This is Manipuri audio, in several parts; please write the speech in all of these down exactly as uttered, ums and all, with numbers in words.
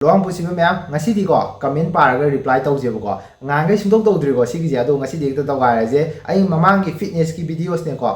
ꯂꯨꯋꯥꯡ ꯄꯨꯁꯤꯕ ꯃꯌꯥꯝ, ꯉꯁꯤꯗꯤꯀꯣ comment ꯄꯥꯔꯒ reply ꯇꯧꯁꯦꯕꯀꯣ꯫ ꯉꯍꯥꯟꯈꯩ ꯁꯨꯡꯇꯧ ꯇꯧꯗ꯭ꯔꯤꯀꯣ ꯁꯤꯒꯤꯁꯦ, ꯑꯗꯣ ꯉꯁꯤꯗꯤ ꯍꯦꯛꯇ ꯇꯧꯒꯥꯏꯔꯁꯦ꯫ ꯑꯩ ꯃꯃꯥꯡꯒꯤ fitnessꯀꯤ videosꯅꯦꯀꯣ,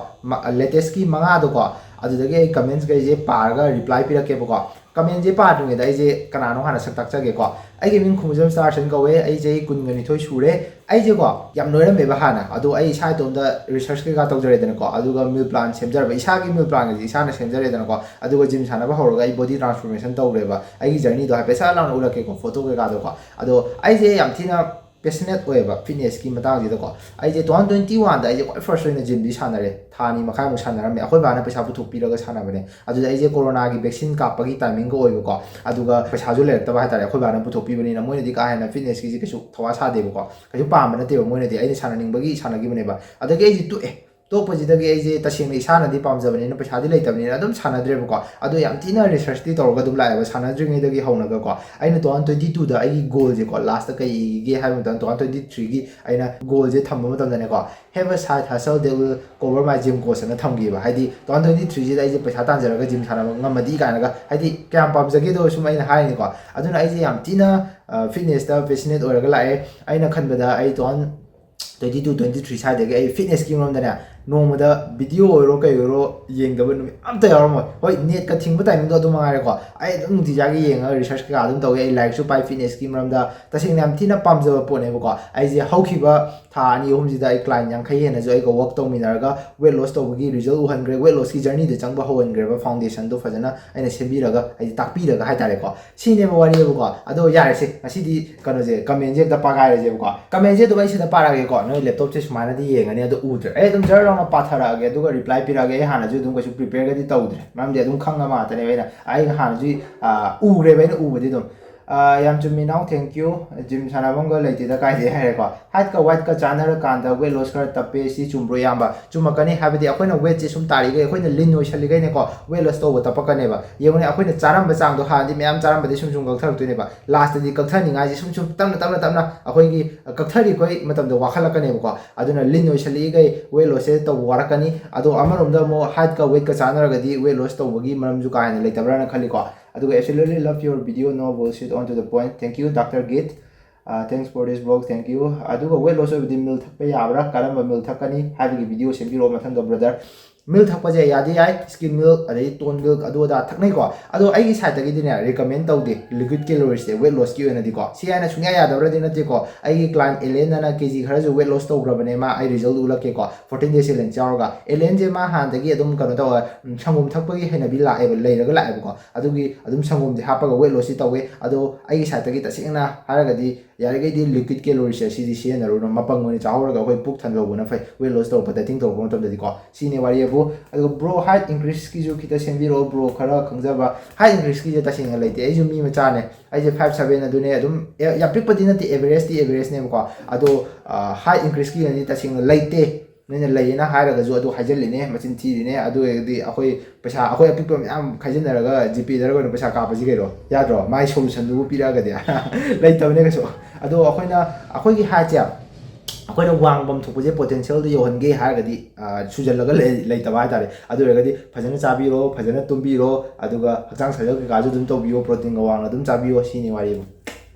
latestꯀꯤ ꯃꯉꯥꯗꯣꯀꯣ, ꯑꯗꯨꯗꯒꯤ ꯑꯩ commentsꯈꯩꯁꯦ ꯄꯥꯔꯒ reply ꯄꯤꯔꯛꯀꯦꯕꯀꯣ꯫ Commentꯁꯦ ꯄꯥꯗ꯭ꯔꯤꯉꯩꯗ ꯑꯩꯁꯦ ꯀꯅꯥꯅꯣ ꯍꯥꯟꯅ ꯁꯛ ꯇꯥꯛꯆꯒꯦꯀꯣ꯫ ꯑꯩꯒꯤ ꯃꯤꯡ ꯈꯨꯃꯨꯖꯝ ꯁ꯭ꯇꯥꯔꯁꯟ ꯀꯧꯋꯦ꯫ ꯑꯩ ꯆꯍꯤ ꯀꯨꯟꯒ ꯅꯤꯊꯣꯏ ꯁꯨꯔꯦ꯫ ꯑꯩꯁꯦꯀꯣ ꯌꯥꯝ ꯅꯣꯏꯔꯝꯃꯦꯕ ꯍꯥꯟꯅ, ꯑꯗꯣ ꯑꯩ ꯏꯁꯥ ꯏꯇꯣꯝꯇ research ꯀꯩꯀꯥ ꯇꯧꯖꯔꯦꯗꯅꯀꯣ, ꯑꯗꯨꯒ meal plan ꯁꯦꯝꯖꯔꯕ, ꯏꯁꯥꯒꯤ meal planꯒꯁꯦ ꯏꯁꯥꯅ ꯁꯦꯝꯖꯔꯦꯗꯅꯀꯣ, ꯑꯗꯨꯒ gym ꯁꯥꯟꯅꯕ ꯍꯧꯔꯒ ꯑꯩ body transformation ꯇꯧꯔꯦꯕ꯫ ꯑꯩꯒꯤ journeyꯗꯣ ꯍꯥꯏꯐꯦꯠ ꯁꯠ ꯂꯥꯎꯅ ꯎꯠꯂꯛꯀꯦꯀꯣ, photo ꯀꯩꯀꯥꯗꯣꯀꯣ꯫ ꯑꯗꯣ ꯑꯩꯁꯦ ꯌꯥꯝ ꯊꯤꯅ passionate ꯑꯣꯏꯌꯦꯕ fitnessꯀꯤ ꯃꯇꯥꯡꯁꯤꯗꯀꯣ꯫ ꯑꯩꯁꯦ two thousand twenty oneꯗ ꯑꯩꯁꯦ ꯈ꯭ꯋꯥꯏ first ꯑꯣꯏꯅ gymꯗꯤ ꯁꯥꯟꯅꯔꯦ, ꯊꯥ ꯑꯅꯤ ꯃꯈꯥꯏꯃꯨꯛ ꯁꯥꯟꯅꯔꯝꯃꯦ꯫ ꯑꯩꯈꯣꯏ ꯕꯥꯅ ꯄꯩꯁꯥ ꯄꯨꯊꯣꯛꯄꯤꯔꯒ ꯁꯥꯟꯅꯕꯅꯦ꯫ ꯑꯗꯨꯗ ꯑꯩꯁꯦ coronaꯒꯤ vaccine ꯀꯥꯞꯄꯒꯤ timingꯒ ꯑꯣꯏꯕꯀꯣ, ꯑꯗꯨꯒ ꯄꯩꯁꯥꯁꯨ ꯂꯩꯔꯛꯇꯕ ꯍꯥꯏꯇꯥꯔꯦ꯫ ꯑꯩꯈꯣꯏ ꯕꯥꯅ ꯄꯨꯊꯣꯛꯄꯤꯕꯅꯤꯅ ꯃꯣꯏꯅꯗꯤ ꯀꯥ ꯍꯦꯟꯅ fitnessꯀꯤꯁꯦ ꯀꯩꯁꯨ ꯊꯋꯥ ꯁꯥꯗꯦꯕꯀꯣ, ꯀꯩꯁꯨ ꯄꯥꯝꯕ ꯅꯠꯇꯦꯕ ꯃꯣꯏꯅꯗꯤ꯫ ꯑꯩꯅ ꯁꯥꯟꯅꯅꯤꯡꯕꯒꯤ ꯁꯥꯟꯅꯈꯤꯕꯅꯦꯕ꯫ ꯑꯗꯒꯤ ꯑꯩꯁꯦ ꯇꯣꯛꯑꯦ꯫ ꯇꯣꯛꯄꯁꯤꯗꯒꯤ ꯑꯩꯁꯦ ꯇꯁꯦꯡꯅ ꯏꯁꯥꯅꯗꯤ ꯄꯥꯝꯖꯕꯅꯤꯅ, ꯄꯩꯁꯥꯗꯤ ꯂꯩꯇꯕꯅꯤꯅ ꯑꯗꯨꯝ ꯁꯥꯟꯅꯗ꯭ꯔꯦꯕꯀꯣ꯫ ꯑꯗꯣ ꯌꯥꯝ ꯊꯤꯅ researchꯇꯤ ꯇꯧꯔꯒ ꯑꯗꯨꯝ ꯂꯥꯛꯑꯦꯕ ꯁꯥꯟꯅꯗ꯭ꯔꯤꯉꯩꯗꯒꯤ ꯍꯧꯅꯒꯀꯣ꯫ ꯑꯩꯅ two thousand twenty twoꯗ ꯑꯩꯒꯤ goalꯁꯦꯀꯣ, lastꯇ ꯀꯩ ꯏꯒꯦ ꯍꯥꯏꯕ ꯃꯇꯝꯗ, two thousand twenty threeꯒꯤ ꯑꯩꯅ goalꯁꯦ ꯊꯝꯕ ꯃꯇꯝꯗꯅꯦꯀꯣ, "Have a side hustle that will cover my gym cost" ꯑꯅ ꯊꯝꯈꯤꯕ꯫ ꯍꯥꯏꯗꯤ two thousand twenty threeꯁꯤꯗ ꯑꯩꯁꯦ ꯄꯩꯁꯥ ꯇꯥꯟꯖꯔꯒ gym ꯁꯥꯟꯅꯕ ꯉꯝꯃꯗꯤ ꯀꯥꯏꯅꯒ, ꯍꯥꯏꯗꯤ ꯀꯌꯥꯝ ꯄꯥꯝꯖꯒꯦꯗꯣ ꯁꯨꯝ ꯑꯩꯅ ꯍꯥꯏꯔꯤꯅꯤꯀꯣ꯫ ꯑꯗꯨꯅ ꯑꯩꯁꯦ ꯌꯥꯝ ꯊꯤꯅ fitnessꯇ passionate ꯑꯣꯏꯔꯒ ꯂꯥꯛꯑꯦ꯫ ꯑꯩꯅ ꯈꯟꯕꯗ ꯑꯩ two thousand twenty two twenty three ꯁ꯭ꯋꯥꯏꯗꯒꯤ ꯑꯩ fitnessꯀꯤ ꯃꯔꯝꯗꯅꯦ, ꯅꯣꯡꯃꯗ video ꯑꯣꯏꯔꯣ ꯀꯩ ꯑꯣꯏꯔꯣ ꯌꯦꯡꯗꯕ ꯅꯨꯃꯤꯠ ꯑꯝꯇ ꯌꯥꯎꯔꯝꯃꯣꯏ꯫ ꯍꯣꯏ, netꯀ ꯊꯤꯡꯕ timingꯗꯣ ꯑꯗꯨ ꯃꯉꯥꯏꯔꯦꯀꯣ꯫ ꯑꯩ ꯑꯗꯨꯝ ꯅꯨꯡꯇꯤꯖꯥꯒꯤ ꯌꯦꯡꯉꯒ research ꯀꯩꯀꯥ ꯑꯗꯨꯝ ꯇꯧꯋꯦ꯫ ꯑꯩ ꯂꯥꯏꯔꯤꯛꯁꯨ ꯄꯥꯏ, fitnessꯀꯤ ꯃꯔꯝꯗ ꯇꯁꯦꯡꯅ ꯌꯥꯝ ꯊꯤꯅ ꯄꯥꯝꯖꯕ ꯄꯣꯠꯅꯦꯕꯀꯣ꯫ ꯑꯩꯁꯦ ꯍꯧꯈꯤꯕ ꯊꯥ ꯑꯅꯤ ꯑꯍꯨꯝꯁꯤꯗ ꯑꯩ client ꯌꯥꯡꯈꯩ ꯍꯦꯟꯅꯁꯨ ꯑꯩꯒ work ꯇꯧꯃꯤꯟꯅꯔꯒ weight loss ꯇꯧꯕꯒꯤ result ꯎꯍꯟꯈ꯭ꯔꯦ꯫ Weight lossꯀꯤ journeyꯗ ꯆꯪꯕ ꯍꯧꯍꯟꯈ꯭ꯔꯦꯕ, foundationꯗꯣ ꯐꯖꯅ ꯑꯩꯅ ꯁꯦꯝꯕꯤꯔꯒ, ꯍꯥꯏꯗꯤ ꯇꯥꯛꯄꯤꯔꯒ ꯍꯥꯏꯇꯥꯔꯦꯀꯣ꯫ ꯁꯤꯅꯦꯕ ꯋꯥꯔꯤꯕꯀꯣ꯫ ꯑꯗꯣ ꯌꯥꯔꯦꯁꯦ, ꯉꯁꯤꯗꯤ ꯀꯩꯅꯣꯁꯦ, commentꯁꯦ ꯑꯝꯇ ꯄꯥꯒꯥꯏꯔꯁꯦꯕꯀꯣ꯫ Commentꯁꯦ ꯑꯗꯨꯝ ꯑꯩ ꯁꯤꯗ ꯄꯥꯔꯛꯑꯒꯦꯀꯣ꯫ ꯅꯣꯏ laptopꯁꯦ ꯁꯨꯃꯥꯏꯅꯗꯤ ꯌꯦꯡꯉꯅꯤ, ꯑꯗꯣ ꯎꯗ꯭ꯔꯦ꯫ ꯑꯩ ꯑꯗꯨꯝ ꯖꯔ ꯂꯥꯎꯅ ꯄꯥꯊꯔꯛꯑꯒꯦ, ꯑꯗꯨꯒ reply ꯄꯤꯔꯛꯑꯒꯦ꯫ ꯑꯩ ꯍꯥꯟꯅꯁꯨ ꯑꯗꯨꯝ ꯀꯩꯁꯨ prepareꯒꯗꯤ ꯇꯧꯗ꯭ꯔꯦ, ꯃꯔꯝꯗꯤ ꯑꯗꯨꯝ ꯈꯪꯉꯕ ꯉꯥꯛꯇꯅꯦꯕ꯫ ꯑꯩꯅ, ꯑꯩ ꯍꯥꯟꯅꯁꯨ, ꯑꯥ, ꯎꯈ꯭ꯔꯦꯕ, ꯑꯩꯅ ꯎꯕꯗꯤ ꯑꯗꯨꯝ꯫ ꯑꯥ, ꯌꯥꯝ ꯆꯨꯝꯃꯤ ꯏꯅꯥꯎ, thank you꯫ Gym ꯁꯥꯟꯅꯐꯝꯒ ꯂꯩꯇꯦꯗ ꯀꯥꯏꯗꯩ ꯍꯥꯏꯔꯦꯀꯣ꯫ Heightꯀ weightꯀ ꯆꯥꯟꯅꯔꯀꯥꯟꯗ weight loss ꯈꯔ ꯇꯞꯄꯦ, ꯁꯤ ꯆꯨꯝꯕ꯭ꯔꯣ ꯏꯌꯥꯝꯕ? ꯆꯨꯝꯃꯛꯀꯅꯤ, ꯍꯥꯏꯕꯗꯤ ꯑꯩꯈꯣꯏꯅ weightꯁꯦ ꯁꯨꯝ ꯇꯥꯔꯤꯈꯩ, ꯑꯩꯈꯣꯏꯅ lean ꯑꯣꯏꯁꯜꯂꯤꯈꯩꯅꯦꯀꯣ, weight loss ꯇꯧꯕ ꯇꯞꯄꯛꯀꯅꯦꯕ꯫ ꯌꯦꯡꯉꯨꯅꯦ, ꯑꯩꯈꯣꯏꯅ ꯆꯥꯔꯝꯕ ꯆꯥꯡꯗꯣ ꯍꯥꯟꯅꯗꯤ ꯃꯌꯥꯝ ꯆꯥꯔꯝꯕꯗꯤ ꯁꯨꯝ ꯁꯨꯝ ꯀꯛꯊꯔꯛꯇꯣꯏꯅꯦꯕ꯫ Lastꯇꯗꯤ ꯀꯛꯊꯅꯤꯡꯉꯥꯏꯁꯦ ꯁꯨꯝ ꯁꯨꯝ ꯇꯞꯅ ꯇꯞꯅ ꯇꯞꯅ ꯑꯩꯈꯣꯏꯒꯤ ꯀꯛꯊꯔꯤꯈꯣꯏ ꯃꯇꯝꯗ ꯋꯥꯈꯠꯂꯛꯀꯅꯦꯕꯀꯣ꯫ ꯑꯗꯨꯅ lean ꯑꯣꯏꯁꯜꯂꯛꯏꯈꯩ weight lossꯁꯦ ꯇꯧꯕ ꯋꯥꯔꯛꯀꯅꯤ꯫ ꯑꯗꯣ ꯑꯃꯔꯣꯝꯗ ꯑꯃꯨꯛ heightꯀ weightꯀ ꯆꯥꯟꯅꯔꯒꯗꯤ weight loss ꯇꯧꯕꯒꯤ ꯃꯔꯝꯁꯨ ꯀꯥ ꯍꯦꯟꯅ ꯂꯩꯇꯕ꯭ꯔꯥꯅ ꯈꯜꯂꯤꯀꯣ꯫ ꯑꯗꯨꯒ absolutely love your video, no bullshit, on to the point. Thank you, Doctor Git. Uh, thanks for this vlog, thank you. ꯑꯗꯨꯒ weight loss ꯑꯣꯏꯕꯗꯤ milk ꯊꯛꯄ ꯌꯥꯕ꯭ꯔꯥ, ꯀꯔꯝꯕ milk ꯊꯛꯀꯅꯤ ꯍꯥꯏꯕꯒꯤ video ꯁꯦꯝꯕꯤꯔꯛꯑꯣ ꯃꯊꯪꯗ, brother. Milk ꯊꯛꯄꯁꯦ ꯌꯥꯗꯤ ꯌꯥꯏ, skim milk ꯑꯗꯩ tone milk ꯑꯗꯨ ꯑꯗꯥ ꯊꯛꯅꯩꯀꯣ꯫ ꯑꯗꯣ ꯑꯩꯒꯤ sideꯇꯒꯤꯗꯤꯅꯦ recommend ꯇꯧꯗꯦ liquid calories ꯁꯦ weight loss ꯀꯤ ꯑꯣꯏꯅꯗꯤꯀꯣ꯫ ꯁꯤ ꯍꯥꯏꯅ ꯁꯨꯡꯌꯥ ꯌꯥꯗꯕ꯭ꯔꯗꯤ ꯅꯠꯇꯦꯀꯣ꯫ ꯑꯩꯒꯤ client Alan ꯑꯅ K G ꯈꯔꯁꯨ weight loss ꯇꯧꯈ꯭ꯔꯕꯅꯦ꯫ ꯃꯥ ꯑꯩ result ꯎꯠꯂꯛꯀꯦꯀꯣ, fourteen days challenge ꯌꯥꯎꯔꯒ꯫ Alan ꯁꯦ ꯃꯥ ꯍꯥꯟꯅꯗꯒꯤ ꯑꯗꯨꯝ ꯀꯩꯅꯣ ꯇꯧꯔ, ꯎꯝ, ꯁꯪꯒꯣꯝ ꯊꯛꯄꯒꯤ ꯍꯩꯅꯕꯤ ꯂꯥꯛꯑꯦꯕ, ꯂꯩꯔꯒ ꯂꯥꯛꯑꯦꯕꯀꯣ꯫ ꯑꯗꯨꯒꯤ ꯑꯗꯨꯝ ꯁꯪꯒꯣꯝꯗꯤ ꯍꯥꯞꯄꯒ weight loss ꯁꯤ ꯇꯧꯋꯦ꯫ ꯑꯗꯣ ꯑꯩꯒꯤ sideꯇꯒꯤ ꯇꯁꯦꯡꯅ ꯍꯥꯏꯔꯒꯗꯤ ꯌꯥꯔꯤꯈꯩꯗꯤ liquid calories ꯁꯦ ꯁꯤꯗꯤ ꯁꯤꯖꯤꯟꯅꯔꯨꯅꯨ, ꯃꯄꯪ ꯑꯣꯏꯅ ꯆꯥꯍꯧꯔꯒ ꯑꯩꯈꯣꯏ ꯄꯨꯛ ꯊꯟꯍꯧꯕꯅ ꯐꯩ weight loss ꯇꯧꯔꯛꯄ, dieting ꯇꯧꯔꯛꯄ ꯃꯇꯝꯗꯗꯤꯀꯣ꯫ ꯁꯤꯅꯦ ꯋꯥꯔꯤ ꯑꯕꯨ꯫ ꯑꯗꯨꯒ bro, height increase ꯀꯤꯁꯨ ꯈꯤꯇ ꯁꯦꯝꯕꯤꯔꯛꯑꯣ bro, ꯈꯔ ꯈꯪꯖꯕ꯫ Height increase ꯀꯤꯁꯦ ꯇꯁꯦꯡꯅ ꯂꯩꯇꯦ, ꯑꯩꯁꯨ ꯃꯤ ꯃꯆꯥꯅꯦ, ꯑꯩꯁꯦ five seven ꯑꯗꯨꯅꯦ, ꯑꯗꯨꯝ ꯑꯦ, ꯌꯥꯝ ꯄꯤꯛꯄꯗꯤ ꯅꯠꯇꯦ, average ꯇꯤ average ꯅꯦꯕꯀꯣ꯫ ꯑꯗꯣ height increase ꯀꯤ ꯑꯣꯏꯅꯗꯤ ꯇꯁꯦꯡꯅ ꯂꯩꯇꯦ꯫ ꯅꯣꯏꯅ ꯂꯩꯌꯦꯅ ꯍꯥꯏꯔꯒꯁꯨ ꯑꯗꯨ ꯍꯥꯏꯖꯤꯜꯂꯤꯅꯦ, ꯃꯆꯤꯟ ꯊꯤꯔꯤꯅꯦ꯫ ꯑꯗꯨ ꯑꯣꯏꯔꯒꯗꯤ ꯑꯩꯈꯣꯏ ꯄꯩꯁꯥ, ꯑꯩꯈꯣꯏ ꯑꯄꯤꯛꯄ ꯃꯌꯥꯝ ꯈꯥꯏꯖꯤꯟꯅꯔꯒ GPayꯗꯔ ꯑꯣꯏꯅ ꯄꯩꯁꯥ ꯀꯥꯞꯄꯁꯤ ꯀꯩꯅꯣ, ꯌꯥꯗ꯭ꯔꯣ? ꯃꯥꯏ solution ꯗꯨꯕꯨ ꯄꯤꯔꯛꯑꯒꯗꯤ꯫ ꯂꯩꯇꯕꯅꯦ ꯀꯩꯁꯨ꯫ ꯑꯗꯣ ꯑꯩꯈꯣꯏꯅ, ꯑꯩꯈꯣꯏꯒꯤ height ꯁꯦ ꯑꯩꯈꯣꯏꯅ ꯋꯥꯡꯐꯝ ꯊꯣꯛꯄꯁꯦ potential ꯗ ꯌꯧꯍꯟꯒꯦ ꯍꯥꯏꯔꯒꯗꯤ, ꯑ, ꯁꯨꯖꯜꯂꯒ ꯂꯩ-, ꯂꯩꯇꯕ ꯍꯥꯏꯇꯥꯔꯦ꯫ ꯑꯗꯨ ꯑꯣꯏꯔꯒꯗꯤ ꯐꯖꯅ ꯆꯥꯕꯤꯔꯣ, ꯐꯖꯅ ꯇꯨꯝꯕꯤꯔꯣ, ꯑꯗꯨꯒ ꯍꯛꯆꯥꯡ ꯁꯥꯖꯦꯜ ꯀꯩꯀꯥꯁꯨ ꯑꯗꯨꯝ ꯇꯧꯕꯤꯌꯣ, protein ꯒ ꯋꯥꯡꯅ ꯑꯗꯨꯝ ꯆꯥꯕꯤꯌꯣ, ꯁꯤꯅꯤ ꯋꯥꯔꯤꯕꯨ꯫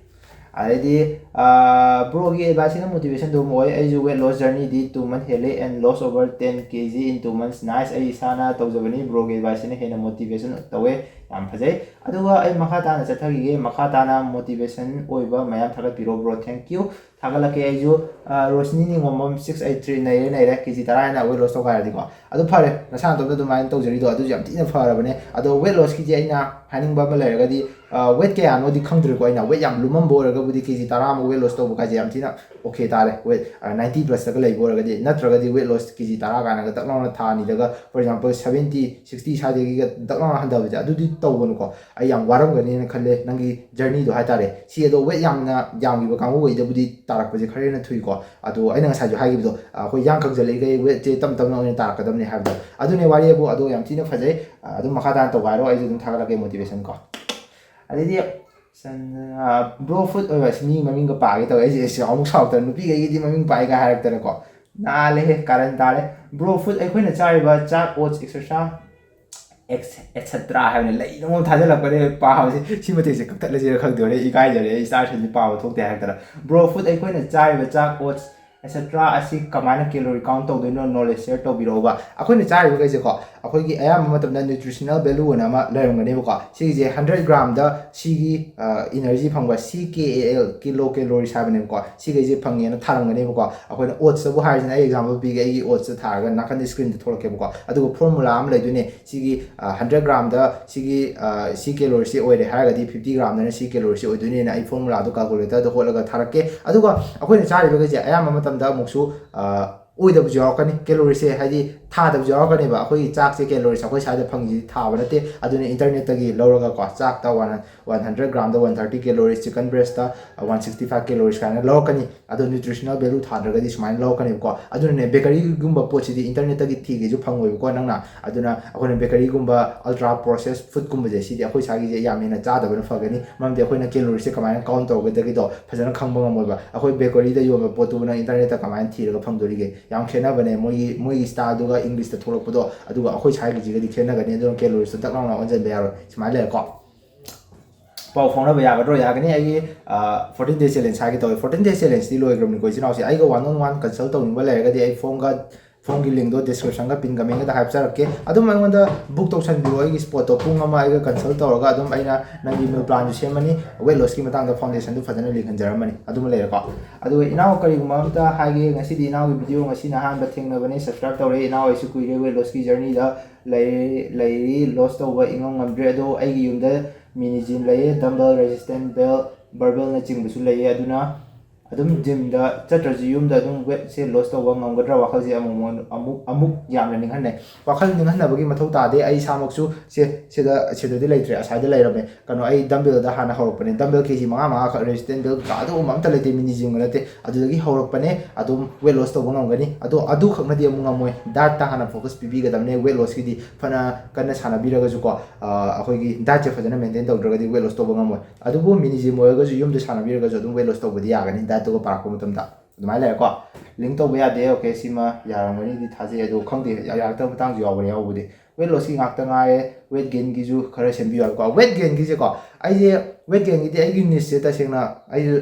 ꯑꯗꯩꯗꯤ, ꯑ, bro ꯒꯤ advice ꯁꯤꯅ motivation ꯑꯗꯨꯝ ꯑꯣꯏ꯫ ꯑꯩꯁꯨ weight loss journey ꯗꯤ two month ꯍꯦꯜꯂꯦ and loss over ten K G in two months. Nice, ꯑꯩ ꯏꯁꯥꯅ ꯇꯧꯖꯕꯅꯤ, bro ꯒꯤ advice ꯁꯤꯅ ꯍꯦꯟꯅ motivation ꯇꯧꯋꯦ, ꯌꯥꯝ ꯐꯖꯩ꯫ ꯑꯗꯨꯒ ꯑꯩ ꯃꯈꯥ ꯇꯥꯅ ꯆꯠꯊꯈꯤꯒꯦ, ꯃꯈꯥ ꯇꯥꯅ motivation ꯑꯣꯏꯕ ꯃꯌꯥꯝ ꯊꯥꯒꯠꯄꯤꯔꯣ bro, thank you꯫ ꯊꯥꯒꯠꯂꯛꯀꯦ ꯑꯩꯁꯨ꯫ ꯑ, ꯔꯣꯁꯅꯤ ꯅꯤꯉꯣꯝꯕꯝ six eight three ꯅꯩꯔꯦ, ꯅꯩꯔꯦ꯫ K G ꯇꯔꯥ ꯍꯦꯟꯅ weight loss ꯇꯧꯒꯥꯏꯔꯗꯤꯀꯣ꯫ ꯑꯗꯨ ꯐꯔꯦ, ꯅꯁꯥ ꯅꯇꯣꯝꯇ ꯑꯗꯨꯃꯥꯏꯅ ꯇꯧꯖꯔꯤꯗꯣ ꯑꯗꯨꯁꯨ ꯌꯥꯝ ꯊꯤꯅ ꯐꯔꯕꯅꯦ꯫ ꯑꯗꯣ weight loss ꯀꯤꯁꯦ ꯑꯩꯅ ꯍꯥꯏꯅꯤꯡꯕ ꯑꯃ ꯂꯩꯔꯒꯗꯤ, ꯑ, weight ꯀꯌꯥꯅꯣꯗꯤ ꯈꯪꯗ꯭ꯔꯦꯀꯣ꯫ ꯑꯩꯅ weight ꯌꯥꯝ ꯂꯨꯝꯃꯝꯕ ꯑꯣꯏꯔꯒꯕꯨꯗꯤ K G ꯇꯔꯥꯃꯨꯛ weight loss ꯇꯧꯕ ꯀꯥꯏꯁꯦ ꯌꯥꯝ ꯊꯤꯅ okay ꯇꯥꯔꯦ꯫ Weight, ꯑ, ninety plus ꯇꯒ ꯂꯩꯕ ꯑꯣꯏꯔꯒꯗꯤ, ꯅꯠꯇ꯭ꯔꯒꯗꯤ weight loss K G ꯇꯔꯥ ꯀꯥꯏꯅꯒ ꯗꯛ ꯂꯥꯎꯅ ꯊꯥ ꯑꯅꯤꯗꯒ, for example, seventy, sixty ꯁ꯭ꯋꯥꯏꯗꯒꯤꯒ ꯗꯛ ꯂꯥꯎꯅ ꯍꯟꯊꯕꯁꯦ ꯑꯗꯨꯗꯤ ꯇꯧꯒꯅꯨꯀꯣ꯫ ꯑꯩ ꯌꯥꯝ ꯋꯥꯔꯝꯒꯅꯤꯅ ꯈꯜꯂꯦ ꯅꯪꯒꯤ journey ꯗꯣ ꯍꯥꯏꯇꯥꯔꯦ꯫ ꯁꯤ ꯑꯗꯣ weight ꯌꯥꯝꯅ ꯌꯥꯝꯈꯤꯕ ꯀꯥꯡꯕꯨꯈꯩꯗꯕꯨꯗꯤ ꯇꯥꯔꯛꯄꯁꯦ ꯈꯔ ꯍꯦꯟꯅ ꯊꯨꯏꯀꯣ꯫ ꯑꯗꯣ ꯑꯩꯅ ꯉꯁꯥꯏꯁꯨ ꯍꯥꯏꯈꯤꯕꯗꯣ, ꯑꯩꯈꯣꯏ ꯌꯥꯡ ꯀꯪꯖꯜꯂꯛꯏꯈꯩ weight ꯁꯦ ꯇꯞ ꯇꯞꯅ ꯑꯣꯏꯅ ꯇꯥꯔꯛꯀꯗꯕꯅꯦ ꯍꯥꯏꯕꯗꯣ꯫ ꯑꯗꯨꯅꯦ ꯋꯥꯔꯤ ꯑꯕꯨ, ꯑꯗꯣ ꯌꯥꯝ ꯊꯤꯅ ꯐꯖꯩ꯫ ꯑꯗꯨꯝ ꯃꯈꯥ ꯇꯥꯅ ꯇꯧꯕ ꯍꯥꯏꯔꯣ, ꯑꯩꯁꯨ ꯑꯗꯨꯝ ꯊꯥꯒꯠꯂꯛꯀꯦ motivation ꯀꯣ꯫ ꯑꯗꯩꯗꯤ, ꯁꯟ-, ꯑ, bro food ꯑꯣꯏꯕ, ꯑꯁ, ꯃꯤ ꯃꯃꯤꯡꯒ ꯄꯥꯒꯦ ꯇꯧꯋꯦ꯫ ꯑꯩꯁꯦ, ꯑꯩꯁꯦ ꯑꯃꯨꯛ ꯁꯥꯎꯔꯛꯇꯅ, ꯅꯨꯄꯤꯈꯩꯒꯤꯗꯤ ꯃꯃꯤꯡ ꯄꯥꯏꯒ ꯍꯥꯏꯔꯛꯇꯅꯀꯣ꯫ ꯅꯥꯜꯂꯦꯍꯦ, ꯀꯥꯔꯟ ꯇꯥꯔꯦ꯫ Bro food ꯑꯩꯈꯣꯏꯅ ꯆꯥꯔꯤꯕ ꯆꯥꯛ, oats, etcetera ꯑꯦꯛꯁ ꯑꯦꯠꯁꯦꯇ꯭ꯔꯥ ꯍꯥꯏꯕꯅꯤ, ꯂꯩ ꯑꯃ ꯊꯥꯖꯤꯜꯂꯛꯄꯅꯦ ꯄꯥꯕꯁꯦ꯫ ꯁꯤ ꯃꯇꯦꯛꯁꯦ ꯀꯛꯊꯠꯂꯁꯤꯔ ꯈꯪꯗꯦ, ꯍꯣꯔꯦꯟ ꯏꯀꯥꯏꯖꯔꯦ, ꯑꯩ ꯁ꯭ꯇꯥꯔ ꯁꯦꯟꯁꯤ ꯄꯥꯕ ꯊꯣꯛꯇꯦ ꯍꯥꯏꯔꯛꯇꯅ꯫ ꯕ꯭ꯔꯣ ꯐꯨꯗ ꯑꯩꯈꯣꯏꯅ ꯆꯥꯔꯤꯕ ꯆꯥꯛ, ꯑꯣꯠꯁ ꯑꯦꯠꯁꯦꯇ꯭ꯔꯥ ꯑꯁꯤ ꯀꯃꯥꯏꯅ ꯀꯦꯂꯣꯔꯤ ꯀꯥꯎꯟ ꯇꯧꯗꯣꯏꯅꯣ, ꯅꯣꯂꯦꯖ ꯁꯤꯌꯔ ꯇꯧꯕꯤꯔꯛꯎꯕ꯫ ꯑꯩꯈꯣꯏꯅ ꯆꯥꯔꯤꯕꯈꯩꯁꯦꯀꯣ, ꯑꯩꯈꯣꯏꯒꯤ ꯑꯌꯥꯝꯕ ꯃꯇꯝꯗ ꯅ꯭ꯌꯨꯇ꯭ꯔꯤꯁꯅꯦꯜ ꯚꯦꯂꯨ ꯑꯅ ꯑꯃ ꯂꯩꯔꯝꯒꯅꯦꯕꯀꯣ꯫ ꯁꯤꯒꯤꯁꯦ ꯍꯟꯗ꯭ꯔꯦꯠ ꯒ꯭ꯔꯥꯝꯗ ꯁꯤꯒꯤ ꯏꯅꯔꯖꯤ ꯐꯪꯕ, ꯁꯤ K A L, kilo calories ꯍꯥꯏꯕꯅꯦꯕꯀꯣ꯫ ꯁꯤꯈꯩꯁꯦ ꯐꯪꯉꯦꯅ ꯊꯥꯔꯝꯒꯅꯦꯕꯀꯣ꯫ ꯑꯩꯈꯣꯏꯅ ꯑꯣꯠꯁꯇꯕꯨ ꯍꯥꯏꯔꯤꯁꯤꯅ, ꯑꯩ ꯑꯦꯛꯖꯥꯝꯄꯜ ꯄꯤꯒꯦ, ꯑꯩꯒꯤ ꯑꯣꯠꯁꯇ ꯊꯥꯔꯒ ꯅꯥꯀꯟꯗ ꯁ꯭ꯀ꯭ꯔꯤꯟꯗ ꯊꯣꯛꯂꯛꯀꯦꯕꯀꯣ꯫ ꯑꯗꯨꯒ ꯐꯣꯔꯃꯨꯂꯥ ꯑꯃ ꯂꯩꯗꯣꯏꯅꯦ꯫ ꯁꯤꯒꯤ ꯍꯟꯗ꯭ꯔꯦꯠ ꯒ꯭ꯔꯥꯝꯗ ꯁꯤꯒꯤ ꯁꯤ ꯀꯦꯂꯣꯔꯤꯁꯤ ꯑꯣꯏꯔꯦ ꯍꯥꯏꯔꯒꯗꯤ, ꯐꯤꯐꯇꯤ ꯒ꯭ꯔꯥꯝꯗꯅ ꯁꯤ ꯀꯦꯂꯣꯔꯤꯁꯤ ꯑꯣꯏꯗꯣꯏꯅꯦꯅ ꯑꯩ ꯐꯣꯔꯃꯨꯂꯥꯗꯣ ꯀꯥꯜꯀꯨꯂꯦꯇꯔꯗ ꯍꯣꯠꯂꯒ ꯊꯥꯔꯛꯀꯦ꯫ ꯑꯗꯨꯒ ꯑꯩꯈꯣꯏꯅ ꯆꯥꯔꯤꯕꯈꯩꯁꯦ ꯑꯌꯥꯝꯕ ꯃꯇꯝꯗ ꯑꯃꯨꯛꯁꯨ ꯑꯣꯏꯗꯕꯁꯨ ꯌꯥꯎꯔꯛꯀꯅꯤ꯫ ꯀꯦꯂꯣꯔꯤꯁꯦ ꯍꯥꯏꯗꯤ ꯊꯥꯗꯕꯁꯨ ꯌꯥꯎꯔꯛꯀꯅꯦꯕ꯫ ꯑꯩꯈꯣꯏꯒꯤ ꯆꯥꯛꯁꯦ ꯀꯦꯂꯣꯔꯤꯁꯦ ꯑꯩꯈꯣꯏ ꯁ꯭ꯋꯥꯏꯗ ꯐꯪꯉꯤꯁꯤꯗꯤ ꯊꯥꯕ ꯅꯠꯇꯦ꯫ ꯑꯗꯨꯅ ꯏꯟꯇꯔꯅꯦꯠꯇꯒꯤ ꯂꯧꯔꯒꯀꯣ, ꯆꯥꯛꯇ ꯋꯥꯟ ꯋꯥꯟ ꯍꯟꯗ꯭ꯔꯦꯠ ꯒ꯭ꯔꯥꯝꯗ ꯋꯥꯟ ꯊꯥꯔꯇꯤ ꯀꯦꯂꯣꯔꯤꯁ, ꯆꯤꯀꯟ ꯕ꯭ꯔꯦꯁꯇ ꯋꯥꯟ ꯁꯤꯛꯁꯇꯤ ꯐꯥꯏꯚ ꯀꯦꯂꯣꯔꯤꯁ ꯀꯥꯏꯅ ꯂꯧꯔꯛꯀꯅꯤ꯫ ꯑꯗꯣ ꯅ꯭ꯌꯨꯇ꯭ꯔꯤꯁꯅꯦꯜ ꯚꯦꯂꯨ ꯊꯥꯗ꯭ꯔꯒꯗꯤ ꯁꯨꯃꯥꯏꯅ ꯂꯧꯔꯛꯀꯅꯦꯕꯀꯣ꯫ ꯑꯗꯨꯅꯅꯦ, ꯕꯦꯀꯔꯤꯒꯨꯝꯕ ꯄꯣꯠꯁꯤꯗꯤ ꯏꯟꯇꯔꯅꯦꯠꯇꯒꯤ ꯊꯤꯒꯦꯁꯨ ꯐꯪꯉꯣꯏꯕꯀꯣ ꯅꯪꯅ꯫ ꯑꯗꯨꯅ ꯑꯩꯈꯣꯏꯅ ꯕꯦꯀꯔꯤꯒꯨꯝꯕ, ꯑꯜꯇ꯭ꯔꯥ ꯄ꯭ꯔꯣꯁꯦꯁ ꯐꯨꯗꯀꯨꯝꯕꯁꯦ, ꯁꯤꯗꯤ ꯑꯩꯈꯣꯏ ꯁ꯭ꯋꯥꯏꯒꯤꯁꯦ ꯌꯥꯝ ꯍꯦꯟꯅ ꯆꯥꯗꯕꯅ ꯐꯒꯅꯤ꯫ ꯃꯔꯝꯗꯤ ꯑꯩꯈꯣꯏꯅ ꯀꯦꯂꯣꯔꯤꯁꯦ ꯀꯃꯥꯏꯅ ꯀꯥꯎꯟ ꯇꯧꯒꯗꯒꯦꯗꯣ ꯐꯖꯅ ꯈꯪꯕ ꯉꯝꯃꯣꯏꯕ꯫ ꯑꯩꯈꯣꯏ ꯕꯦꯀꯔꯤꯗ ꯌꯣꯟꯕ ꯄꯣꯠꯇꯨꯕꯨ ꯅꯪ ꯏꯟꯇꯔꯅꯦꯠꯇ ꯀꯃꯥꯏꯅ ꯊꯤꯔꯒ ꯐꯪꯗꯣꯔꯤꯒꯦ? ꯌꯥꯝ ꯈꯦꯠꯅꯕꯅꯦ꯫ ꯃꯣꯏꯒꯤ, ꯃꯣꯏꯒꯤ ꯁ꯭ꯇꯥꯏꯜꯗꯨꯒ ꯏꯪꯂꯤꯁꯇ ꯊꯣꯛꯂꯛꯄꯗꯣ, ꯑꯗꯨꯒ ꯑꯩꯈꯣꯏ ꯁ꯭ꯋꯥꯏꯒꯤꯁꯤꯒꯗꯤ ꯈꯦꯠꯅꯒꯅꯤ꯫ ꯑꯗꯨꯅ ꯀꯦꯂꯣꯔꯤꯁꯇꯣ ꯗꯛ ꯂꯥꯎꯅ ꯑꯣꯟꯁꯤꯟꯕ ꯌꯥꯔꯣꯏ꯫ ꯁꯨꯃꯥꯏꯅ ꯂꯩꯔꯦꯀꯣ꯫ ꯄꯥꯎ ꯐꯥꯎꯅꯕ ꯌꯥꯒꯗ꯭ꯔꯣ? ꯌꯥꯒꯅꯤ꯫ ꯑꯩꯒꯤ ꯐꯣꯔꯇꯤꯟ ꯗꯦꯖ ꯆꯦꯂꯦꯟꯖ ꯍꯥꯏꯒꯦ ꯇꯧꯋꯦ꯫ ꯐꯣꯔꯇꯤꯟ ꯗꯦꯖ ꯆꯦꯂꯦꯟꯖꯇꯤ ꯂꯣꯏꯈ꯭ꯔꯕꯅꯤꯀꯣ, ꯏꯆꯤꯟ ꯏꯅꯥꯎꯁꯦ꯫ ꯑꯩꯒ ꯋꯥꯟ ꯑꯣꯟ ꯋꯥꯟ ꯀꯟꯁꯜ ꯇꯧꯅꯤꯡꯕ ꯂꯩꯔꯒꯗꯤ, ꯑꯩ ꯐꯣꯟꯒ, ꯐꯣꯟꯒꯤ ꯂꯤꯡꯗꯣ ꯗꯤꯁꯀ꯭ꯔꯤꯞꯁꯟꯒ ꯄꯤꯟ ꯀꯃꯦꯟꯒꯗ ꯍꯥꯏꯞꯆꯔꯛꯀꯦ꯫ ꯑꯗꯨꯝ ꯑꯩꯉꯣꯟꯗ ꯕꯨꯛ ꯇꯧꯁꯟꯕꯤꯔꯣ ꯑꯩꯒꯤ ꯁ꯭ꯄꯣꯠꯇꯣ꯫ ꯄꯨꯡ ꯑꯃ ꯑꯩꯒ ꯀꯟꯁꯜ ꯇꯧꯔꯒ ꯑꯗꯨꯝ ꯑꯩꯅ ꯅꯪꯒꯤ ꯃꯤꯜ ꯄ꯭ꯂꯥꯟꯁꯨ ꯁꯦꯝꯃꯅꯤ, ꯋꯦꯠ ꯂꯣꯁꯀꯤ ꯃꯇꯥꯡꯗ ꯐꯥꯎꯟꯗꯦꯁꯟꯗꯨ ꯐꯖꯅ ꯂꯤꯡꯍꯟꯖꯔꯝꯃꯅꯤ꯫ ꯑꯗꯨꯃ ꯂꯩꯔꯦꯀꯣ꯫ ꯑꯗꯨꯒ ꯏꯅꯥꯎ, ꯀꯔꯤꯒꯨꯝꯕ ꯑꯝꯇ ꯍꯥꯏꯒꯦ, ꯉꯁꯤꯗꯤ ꯏꯅꯥꯎꯒꯤ ꯚꯤꯗꯤꯑꯣ ꯉꯁꯤꯅ ꯑꯍꯥꯟꯕ ꯊꯦꯡꯅꯕꯅꯤ, ꯁꯕꯁꯀ꯭ꯔꯥꯏꯕ ꯇꯧꯔꯦ꯫ ꯏꯅꯥꯎ ꯑꯩꯁꯨ ꯀꯨꯏꯔꯦ ꯋꯦꯠ ꯂꯣꯁꯀꯤ ꯖꯔꯅꯤꯗ ꯂꯩꯔꯤ, ꯂꯩꯔꯤ, ꯂꯣꯁ ꯇꯧꯕ ꯏꯉꯝ ꯉꯝꯗ꯭ꯔꯦ꯫ ꯑꯗꯣ ꯑꯩꯒꯤ ꯌꯨꯝꯗ ꯃꯤꯅꯤ ꯖꯤꯝ ꯂꯩꯌꯦ, ꯗꯝꯕꯦꯜ, ꯔꯦꯁꯤꯁꯇꯦꯟ ꯕꯦꯜ, ꯕꯥꯔꯕꯦꯜꯅꯆꯤꯡꯕꯁꯨ ꯂꯩꯌꯦ꯫ ꯑꯗꯨꯅ ꯑꯗꯨꯝ ꯖꯤꯝꯗ ꯆꯠꯇ꯭ꯔꯁꯨ ꯌꯨꯝꯗ ꯑꯗꯨꯝ ꯋꯦꯠꯁꯦ ꯂꯣꯁ ꯇꯧꯕ ꯉꯝꯒꯗ꯭ꯔꯥ ꯋꯥꯈꯜꯁꯦ ꯑꯃꯨꯛ, ꯑꯃꯨꯛ, ꯑꯃꯨꯛ ꯌꯥꯝꯅ ꯅꯤꯡꯍꯟꯅꯩ꯫ ꯋꯥꯈꯜ ꯅꯤꯡꯍꯟꯅꯕꯒꯤ ꯃꯊꯧ ꯇꯥꯗꯦ꯫ ꯑꯩ ꯏꯁꯥꯃꯛꯁꯨ ꯁꯦ, ꯁꯤꯗ, ꯁꯤꯗꯗꯤ ꯂꯩꯇ꯭ꯔꯦ, ꯑꯁ꯭ꯋꯥꯏꯗ ꯂꯩꯔꯝꯃꯦ꯫ ꯀꯩꯅꯣ, ꯑꯩ ꯗꯝꯕꯦꯜꯗ ꯍꯥꯟꯅ ꯍꯧꯔꯛꯄꯅꯦ꯫ ꯗꯝꯕꯦꯜ ꯀꯦ ꯖꯤ ꯃꯉꯥ ꯃꯉꯥꯈꯛ, ꯔꯦꯁꯤꯁꯇꯦꯟ ꯕꯦꯜ ꯀꯩꯀꯥ ꯑꯗꯨꯒꯨꯝꯕ ꯑꯝꯇ ꯂꯩꯇꯦ, ꯃꯤꯅꯤ ꯖꯤꯝꯒ ꯅꯠꯇꯦ꯫ ꯑꯗꯨꯗꯒꯤ ꯍꯧꯔꯛꯄꯅꯦ꯫ ꯑꯗꯨꯝ ꯋꯦꯠ ꯂꯣꯁ ꯇꯧꯕ ꯉꯝꯒꯅꯤ꯫ ꯑꯗꯣ ꯑꯗꯨꯈꯛꯅꯗꯤ ꯑꯃꯨꯛ ꯉꯝꯃꯣꯏ꯫ ꯗꯥꯏꯠꯇ ꯍꯥꯟꯅ ꯐꯣꯀꯁ ꯄꯤꯕꯤꯒꯗꯕꯅꯦ꯫ ꯋꯦꯠ ꯂꯣꯁꯀꯤꯗꯤ ꯐꯅ ꯀꯟꯅ ꯁꯥꯟꯅꯕꯤꯔꯒꯁꯨꯀꯣ, ꯑ, ꯑꯩꯈꯣꯏꯒꯤ ꯗꯥꯏꯠꯁꯦ ꯐꯖꯅ ꯃꯦꯟꯇꯦꯟ ꯇꯧꯗ꯭ꯔꯒꯗꯤ ꯋꯦꯠ ꯂꯣꯁ ꯇꯧꯕ ꯉꯝꯃꯣꯏ꯫ ꯑꯗꯨꯕꯨ ꯃꯤꯅꯤ ꯖꯤꯝ ꯑꯣꯏꯔꯒꯁꯨ, ꯌꯨꯝꯗ ꯁꯥꯟꯅꯕꯤꯔꯒꯁꯨ ꯑꯗꯨꯝ ꯋꯦꯠ ꯂꯣꯁ ꯇꯧꯕꯗꯤ ꯌꯥꯒꯅꯤ, ꯗꯥꯏꯠꯇꯨꯒ ꯄꯥꯔꯛꯄ ꯃꯇꯝꯗ꯫ ꯑꯗꯨꯃꯥꯏꯅ ꯂꯩꯔꯦꯀꯣ꯫ ꯂꯤꯡ ꯇꯧꯕ ꯌꯥꯗꯦ꯫ ꯑꯣꯀꯦ, ꯁꯤꯃ ꯌꯥꯔꯝꯒꯅꯤꯗꯤ ꯊꯥꯖꯩ꯫ ꯑꯗꯣ ꯈꯪꯗꯦ, ꯌꯥ-, ꯌꯥꯔꯛꯇꯕ ꯃꯇꯥꯡꯁꯨ ꯌꯥꯎꯕꯅꯦ, ꯌꯥꯎꯕꯕꯨꯗꯤ꯫ Weight lossꯀꯤ ꯉꯥꯛꯇ ꯉꯥꯏꯔꯦ, weight gainꯒꯤꯁꯨ ꯈꯔ ꯁꯦꯝꯕꯤꯌꯨ ꯍꯥꯏꯕꯀꯣ꯫ Weight gainꯒꯤꯁꯦꯀꯣ, ꯑꯩꯁꯦ weight gainꯒꯤꯗꯤ ꯑꯩꯒꯤ nishꯁꯦ ꯇꯁꯦꯡꯅ ꯑꯩꯁꯨ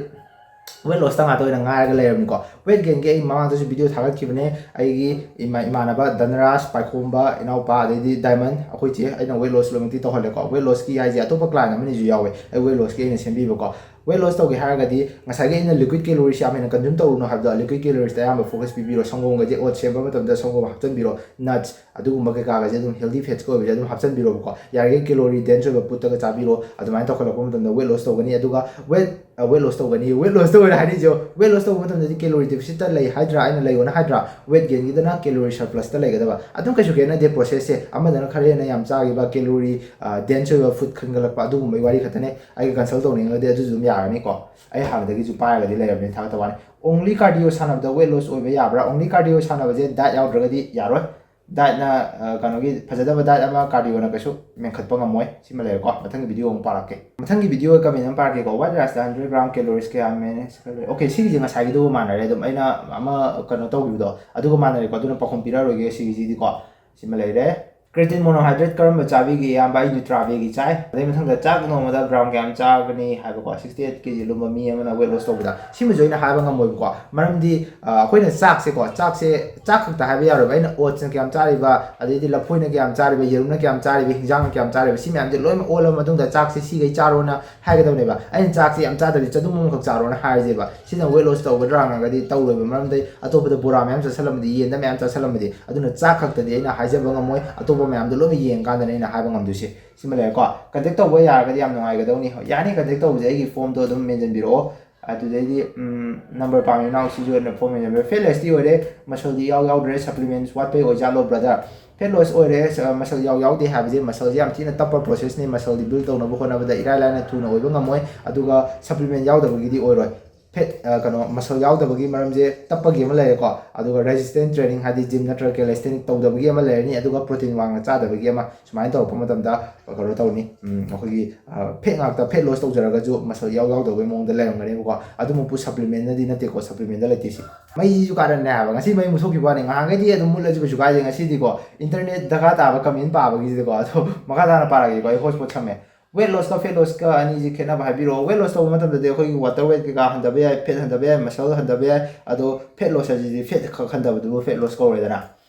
weight lossꯇ ꯉꯥꯛꯇ ꯑꯣꯏꯅ ꯉꯥꯏꯔꯒ ꯂꯩꯔꯕꯅꯤꯀꯣ꯫ Weight gainꯒꯤ ꯑꯩ ꯃꯃꯥꯡꯗꯁꯨ video ꯊꯥꯒꯠꯈꯤꯕꯅꯦ꯫ ꯑꯩꯒꯤ ꯏꯃꯥ-, ꯏꯃꯥꯟꯅꯕ ꯙꯅꯔꯥꯖ, ꯄꯥꯏꯈꯣꯝꯕ, ꯏꯅꯥꯎꯄꯥ, ꯑꯗꯩꯗꯤ ꯗꯥꯏꯃꯟ, ꯑꯩꯈꯣꯏ ꯆꯦ, ꯑꯩꯅ weight loss ꯂꯣꯏꯅꯃꯛꯇꯤ ꯇꯧꯍꯜꯂꯦꯀꯣ꯫ Weight lossꯀꯤ ꯍꯥꯏꯁꯦ ꯑꯇꯣꯞꯄ client ꯑꯃꯅꯤꯁꯨ ꯌꯥꯎꯋꯦ꯫ ꯑꯩ weight lossꯀꯤ ꯑꯩꯅ ꯁꯦꯝꯕꯤꯕꯀꯣ꯫ Weight loss ꯇꯧꯒꯦ ꯍꯥꯏꯔꯒꯗꯤ ꯉꯁꯥꯏꯒꯤ ꯑꯩꯅ liquid calories ꯌꯥꯝ ꯍꯦꯟꯅ consume ꯇꯧꯔꯨꯅꯨ ꯍꯥꯏꯕꯗꯣ, liquid caloriesꯇ ꯑꯌꯥꯝꯕ focus ꯄꯤꯕꯤꯔꯣ꯫ ꯁꯪꯒꯣꯝꯒꯁꯦ, oats ꯁꯦꯝꯕ ꯃꯇꯝꯗ ꯁꯪꯒꯣꯝ ꯍꯥꯞꯆꯤꯟꯕꯤꯔꯣ, nuts, ꯑꯗꯨꯒꯨꯝꯕ ꯀꯩꯀꯥꯒꯁꯦ ꯑꯗꯨꯝ healthy fatsꯀ ꯑꯣꯏꯕꯁꯦ ꯑꯗꯨꯝ ꯍꯥꯞꯆꯤꯟꯕꯤꯔꯣꯕꯀꯣ꯫ ꯌꯥꯔꯤꯈꯩ calorie dense ꯑꯣꯏꯕ ꯄꯣꯠꯇꯒ ꯆꯥꯕꯤꯔꯣ꯫ ꯑꯗꯨꯃꯥꯏꯅ ꯇꯧꯈꯠꯂꯛꯄ ꯃꯇꯝꯗ weight loss ꯇꯧꯒꯅꯤ꯫ ꯑꯗꯨꯒ weight, ꯑ, weight loss ꯇꯧꯒꯅꯤ, weight loss ꯇꯧꯒꯅꯤ ꯍꯥꯏꯔꯤꯁꯦ, weight loss ꯇꯧꯕ ꯃꯇꯝꯗꯗꯤ calorie deficitꯇ ꯂꯩ ꯍꯥꯏꯗ꯭ꯔꯥ, ꯑꯩꯅ ꯂꯩꯌꯣꯅ ꯍꯥꯏꯗ꯭ꯔꯥ? Weight gainꯒꯤꯗꯅ calorie surplusꯇ ꯂꯩꯒꯗꯕ꯫ ꯑꯗꯨꯝ ꯀꯩꯁꯨ ꯈꯦꯠꯅꯗꯦ processꯁꯦ, ꯑꯃꯗꯅ ꯈꯔ ꯍꯦꯟꯅ ꯌꯥꯝ ꯆꯥꯈꯤꯕ, calorie, ꯑ, dense ꯑꯣꯏꯕ food ꯈꯟꯒꯠꯂꯛꯄ, ꯑꯗꯨꯒꯨꯝꯕꯒꯤ ꯋꯥꯔꯤ ꯈꯛꯇꯅꯦ꯫ ꯑꯩꯒ consult ꯇꯧꯅꯤꯡꯉꯒꯗꯤ ꯑꯗꯨꯁꯨ ꯑꯗꯨꯝ ꯌꯥꯔꯅꯤꯀꯣ꯫ ꯑꯩ ꯍꯥꯟꯅꯗꯒꯤꯁꯨ ꯄꯥꯏꯔꯒꯗꯤ ꯂꯩꯔꯕꯅꯤ, ꯊꯥꯒꯠꯇꯕ ꯋꯥꯅꯤ꯫ Only cardio ꯁꯥꯟꯅꯕꯗ weight loss ꯑꯣꯏꯕ ꯌꯥꯕ꯭ꯔꯥ? Only cardio ꯁꯥꯟꯅꯕꯁꯦ diet ꯌꯥꯎꯗ꯭ꯔꯒꯗꯤ ꯌꯥꯔꯣꯏ꯫ Dietꯅ, ꯑ, ꯀꯩꯅꯣꯒꯤ ꯐꯖꯗꯕ diet ꯑꯃ cardioꯅ ꯀꯩꯁꯨ ꯃꯦꯟꯈꯠꯄ ꯉꯝꯃꯣꯏ꯫ ꯁꯤꯃ ꯂꯩꯔꯦꯀꯣ꯫ ꯃꯊꯪꯒꯤ video ꯑꯃꯨꯛ ꯄꯥꯔꯛꯀꯦ꯫ ꯃꯊꯪꯒꯤ video comment ꯑꯃ ꯄꯥꯔꯛꯀꯦꯀꯣ꯫ White riceꯇ hundred gram calories ꯀꯌꯥ manage? Okay, ꯁꯤꯒꯤꯁꯦ ꯉꯁꯥꯏꯒꯤꯗꯨꯒ ꯃꯥꯟꯅꯔꯦ꯫ ꯑꯗꯨꯝ ꯑꯩꯅ ꯑꯃ ꯀꯩꯅꯣ ꯇꯧꯈꯤꯕꯗꯣ ꯑꯗꯨꯒ ꯃꯥꯟꯅꯔꯦꯀꯣ꯫ ꯑꯗꯨꯅ ꯄꯥꯎꯈꯨꯝ ꯄꯤꯔꯛꯑꯔꯣꯏꯒꯦ ꯁꯤꯒꯤꯁꯤꯗꯤꯀꯣ꯫ ꯁꯤꯃ ꯂꯩꯔꯦ꯫ Creatine monohydrate ꯀꯔꯝꯕ ꯆꯥꯕꯤꯒꯦ ꯏꯌꯥꯝꯕ? ꯑꯩ Nutraveꯒꯤ ꯆꯥꯏ꯫ ꯑꯗꯩ ꯃꯊꯪꯗ ꯆꯥꯛ ꯅꯣꯡꯃꯗ gram ꯀꯌꯥꯝ ꯆꯥꯒꯅꯤ ꯍꯥꯏꯕꯀꯣ꯫ Sixty eight kg ꯂꯨꯝꯕ ꯃꯤ ꯑꯃꯅ weight loss ꯇꯧꯕꯗ꯫ ꯁꯤꯃꯁꯨ ꯑꯩꯅ ꯍꯥꯏꯕ ꯉꯝꯃꯣꯏꯕꯀꯣ꯫ ꯃꯔꯝꯗꯤ, ꯑ, ꯑꯩꯈꯣꯏꯅ ꯆꯥꯛꯁꯦꯀꯣ, ꯆꯥꯛꯁꯦ ꯆꯥꯛ ꯈꯛꯇ ꯍꯥꯏꯕ ꯌꯥꯔꯣꯏꯕ꯫ ꯑꯩꯅ oatsꯅ ꯀꯌꯥꯝ ꯆꯥꯔꯤꯕ, ꯑꯗꯩꯗꯤ ꯂꯐꯣꯏꯅ ꯀꯌꯥꯝ ꯆꯥꯔꯤꯕ, ꯌꯦꯔꯨꯝꯅ ꯀꯌꯥꯝ ꯆꯥꯔꯤꯕ, ꯍꯤꯟꯖꯥꯡꯅ ꯀꯌꯥꯝ ꯆꯥꯔꯤꯕ, ꯁꯤ ꯃꯌꯥꯝꯁꯦ ꯂꯣꯏꯅꯃꯛ ꯑꯣꯜꯂ ꯃꯇꯨꯡꯗ ꯆꯥꯛꯁꯦ ꯁꯤꯈꯩ ꯆꯥꯔꯣꯅ ꯍꯥꯏꯒꯗꯕꯅꯦꯕ꯫ ꯑꯩꯅ ꯆꯥꯛꯁꯦ ꯌꯥꯝ ꯆꯥꯗꯕꯤ ꯆꯗꯨꯝ ꯑꯃꯈꯛ ꯆꯥꯔꯣꯅ ꯍꯥꯏꯔꯁꯦꯕ꯫ ꯁꯤꯅ weight loss ꯇꯧꯒꯗ꯭ꯔꯥ ꯍꯪꯉꯒꯗꯤ ꯇꯧꯔꯣꯏꯕ꯫ ꯃꯔꯝꯗꯤ ꯑꯇꯣꯞꯄꯗ ꯕꯣꯔꯥ ꯃꯌꯥꯝ ꯆꯥꯁꯜꯂꯝꯃꯗꯤ, ꯌꯦꯟꯗ ꯃꯌꯥꯝ ꯆꯥꯁꯜꯂꯝꯃꯗꯤ, ꯑꯗꯨꯅ ꯆꯥꯛ ꯈꯛꯇꯗꯤ ꯑꯩꯅ ꯍꯥꯏꯖꯕ ꯉꯝꯃꯣꯏ꯫ ꯑꯇꯣꯞꯄ ꯃꯌꯥꯝꯗꯣ ꯂꯣꯏꯅ ꯌꯦꯡꯀꯥꯟꯗꯅꯦ ꯑꯩꯅ ꯍꯥꯏꯕ ꯉꯝꯗꯣꯏꯁꯦ꯫ ꯁꯤꯃ ꯂꯩꯔꯦꯀꯣ꯫ Contact ꯇꯧꯕ ꯌꯥꯔꯒꯗꯤ ꯌꯥꯝ ꯅꯨꯡꯉꯥꯏꯒꯗꯧꯅꯤ꯫ ꯍꯣꯏ, ꯌꯥꯅꯤ, contact ꯇꯧꯕꯁꯦ ꯑꯩꯒꯤ formꯗꯣ ꯑꯗꯨꯝ ꯃꯦꯟꯁꯤꯟꯕꯤꯔꯛꯑꯣ꯫ ꯑꯗꯨꯗꯩꯗꯤ, ꯎꯝ, number ꯄꯥꯝꯃꯤ ꯏꯅꯥꯎ, ꯁꯤꯁꯨ ꯑꯣꯏꯅ form ꯃꯦꯟꯁꯤꯟꯕꯤꯔꯛꯑꯣ꯫ Fat lossꯇꯤ ꯑꯣꯏꯔꯦ, muscleꯗꯤ ꯏꯌꯥꯎ ꯌꯥꯎꯗ꯭ꯔꯦ, supplements ꯋꯥꯠꯄꯩ ꯑꯣꯏꯖꯥꯠꯂꯣ brother? Fat loss ꯑꯣꯏꯔꯦ, ꯁ-, muscle ꯌꯥꯎ ꯌꯥꯎꯗꯦ ꯍꯥꯏꯕꯁꯦ, muscleꯁꯦ ꯌꯥꯝ ꯊꯤꯅ ꯇꯞꯄ processꯅꯤ꯫ Muscleꯗꯤ build ꯇꯧꯅꯕ ꯍꯣꯠꯅꯕꯗ ꯏꯔꯥꯏ ꯂꯥꯏꯅ ꯊꯨꯅ ꯑꯣꯏꯕ ꯉꯝꯃꯣꯏ, ꯑꯗꯨꯒ supplement ꯌꯥꯎꯗꯕꯒꯤꯗꯤ ꯑꯣꯏꯔꯣꯏ꯫ ꯐꯦꯠ ꯀꯩꯅꯣ ꯃꯁꯜ ꯌꯥꯎꯗꯕꯒꯤ ꯃꯔꯝꯁꯦ ꯇꯞꯄꯒꯤ ꯑꯃ ꯂꯩꯔꯦꯀꯣ, ꯑꯗꯨꯒ ꯔꯦꯖꯤꯁꯇꯦꯟꯁ ꯇ꯭ꯔꯦꯅꯤꯡ ꯍꯥꯏꯗꯤ ꯖꯤꯝ ꯅꯠꯇ꯭ꯔꯒ ꯀꯦꯂꯦꯁꯊꯦꯅꯤꯛ ꯇꯧꯗꯕꯒꯤ ꯑꯃ ꯂꯩꯔꯅꯤ, ꯑꯗꯨꯒ ꯄ꯭ꯔꯣꯇꯤꯟ ꯋꯥꯡꯅ ꯆꯥꯗꯕꯒꯤ ꯑꯃ, ꯁꯨꯃꯥꯏꯅ ꯇꯧꯔꯛꯄ ꯃꯇꯝꯗ ꯀꯩꯅꯣ ꯇꯧꯅꯤ, ꯎꯝ, ꯑꯩꯈꯣꯏꯒꯤ ꯐꯦꯠ ꯉꯥꯛꯇ, ꯐꯦꯠ ꯂꯣꯁ ꯇꯧꯖꯔꯒꯁꯨ ꯃꯁꯜ ꯌꯥꯎ ꯌꯥꯎꯗꯕꯒꯤ ꯃꯑꯣꯡꯗ ꯂꯩꯔꯝꯒꯅꯦꯕꯀꯣ꯫ ꯑꯗꯨꯃꯛꯄꯨ ꯁꯄ꯭ꯂꯤꯃꯦꯟꯅꯗꯤ ꯅꯠꯇꯦꯀꯣ, ꯁꯄ꯭ꯂꯤꯃꯦꯟꯗ ꯂꯩꯇꯦ ꯁꯤ꯫ ꯃꯩꯁꯤꯁꯨ ꯀꯥꯔꯟꯅꯦ ꯍꯥꯏꯕ, ꯉꯁꯤ ꯃꯩ ꯃꯨꯠꯊꯣꯛꯈꯤꯕ ꯋꯥꯅꯤ, ꯉꯍꯥꯟꯈꯩꯗꯤ ꯑꯗꯨꯝ ꯃꯨꯠꯂꯁꯨ ꯀꯩꯁꯨ ꯀꯥꯏꯗꯦ, ꯉꯁꯤꯗꯤꯀꯣ ꯏꯟꯇꯔꯅꯦꯠ ꯗꯔꯀꯥꯔ ꯇꯥꯕ ꯀꯃꯦꯟ ꯄꯥꯕꯒꯤꯁꯤꯗꯀꯣ꯫ ꯑꯗꯣ ꯃꯈꯥ ꯇꯥꯅ ꯄꯥꯔꯒꯦꯀꯣ, ꯑꯩ ꯍꯣꯠꯁꯄꯣꯠ ꯁꯝꯃꯦ꯫ ꯋꯦꯠ ꯂꯣꯁꯀ ꯐꯦꯠ ꯂꯣꯁꯀ ꯑꯅꯤꯁꯤ ꯈꯦꯠꯅꯕ ꯍꯥꯏꯕꯤꯔꯛꯑꯣ꯫ ꯋꯦꯠ ꯂꯣꯁ ꯇꯧꯕ ꯃꯇꯝꯗꯗꯤ ꯑꯩꯈꯣꯏꯒꯤ ꯋꯥꯇꯔ ꯋꯦꯠ ꯀꯩꯀꯥ ꯍꯟꯊꯕ ꯌꯥꯏ, ꯐꯦꯠ ꯍꯟꯊꯕ ꯌꯥꯏ, ꯃꯁꯜ ꯍꯟꯊꯕ ꯌꯥꯏ꯫ ꯑꯗꯣ ꯐꯦꯠ ꯂꯣꯁ ꯍꯥꯏꯁꯤꯗꯤ ꯐꯦꯠ ꯈꯛ ꯍꯟꯊꯕꯗꯨꯕꯨ ꯐꯦꯠ ꯂꯣꯁ ꯀꯧꯔꯦꯗꯅ꯫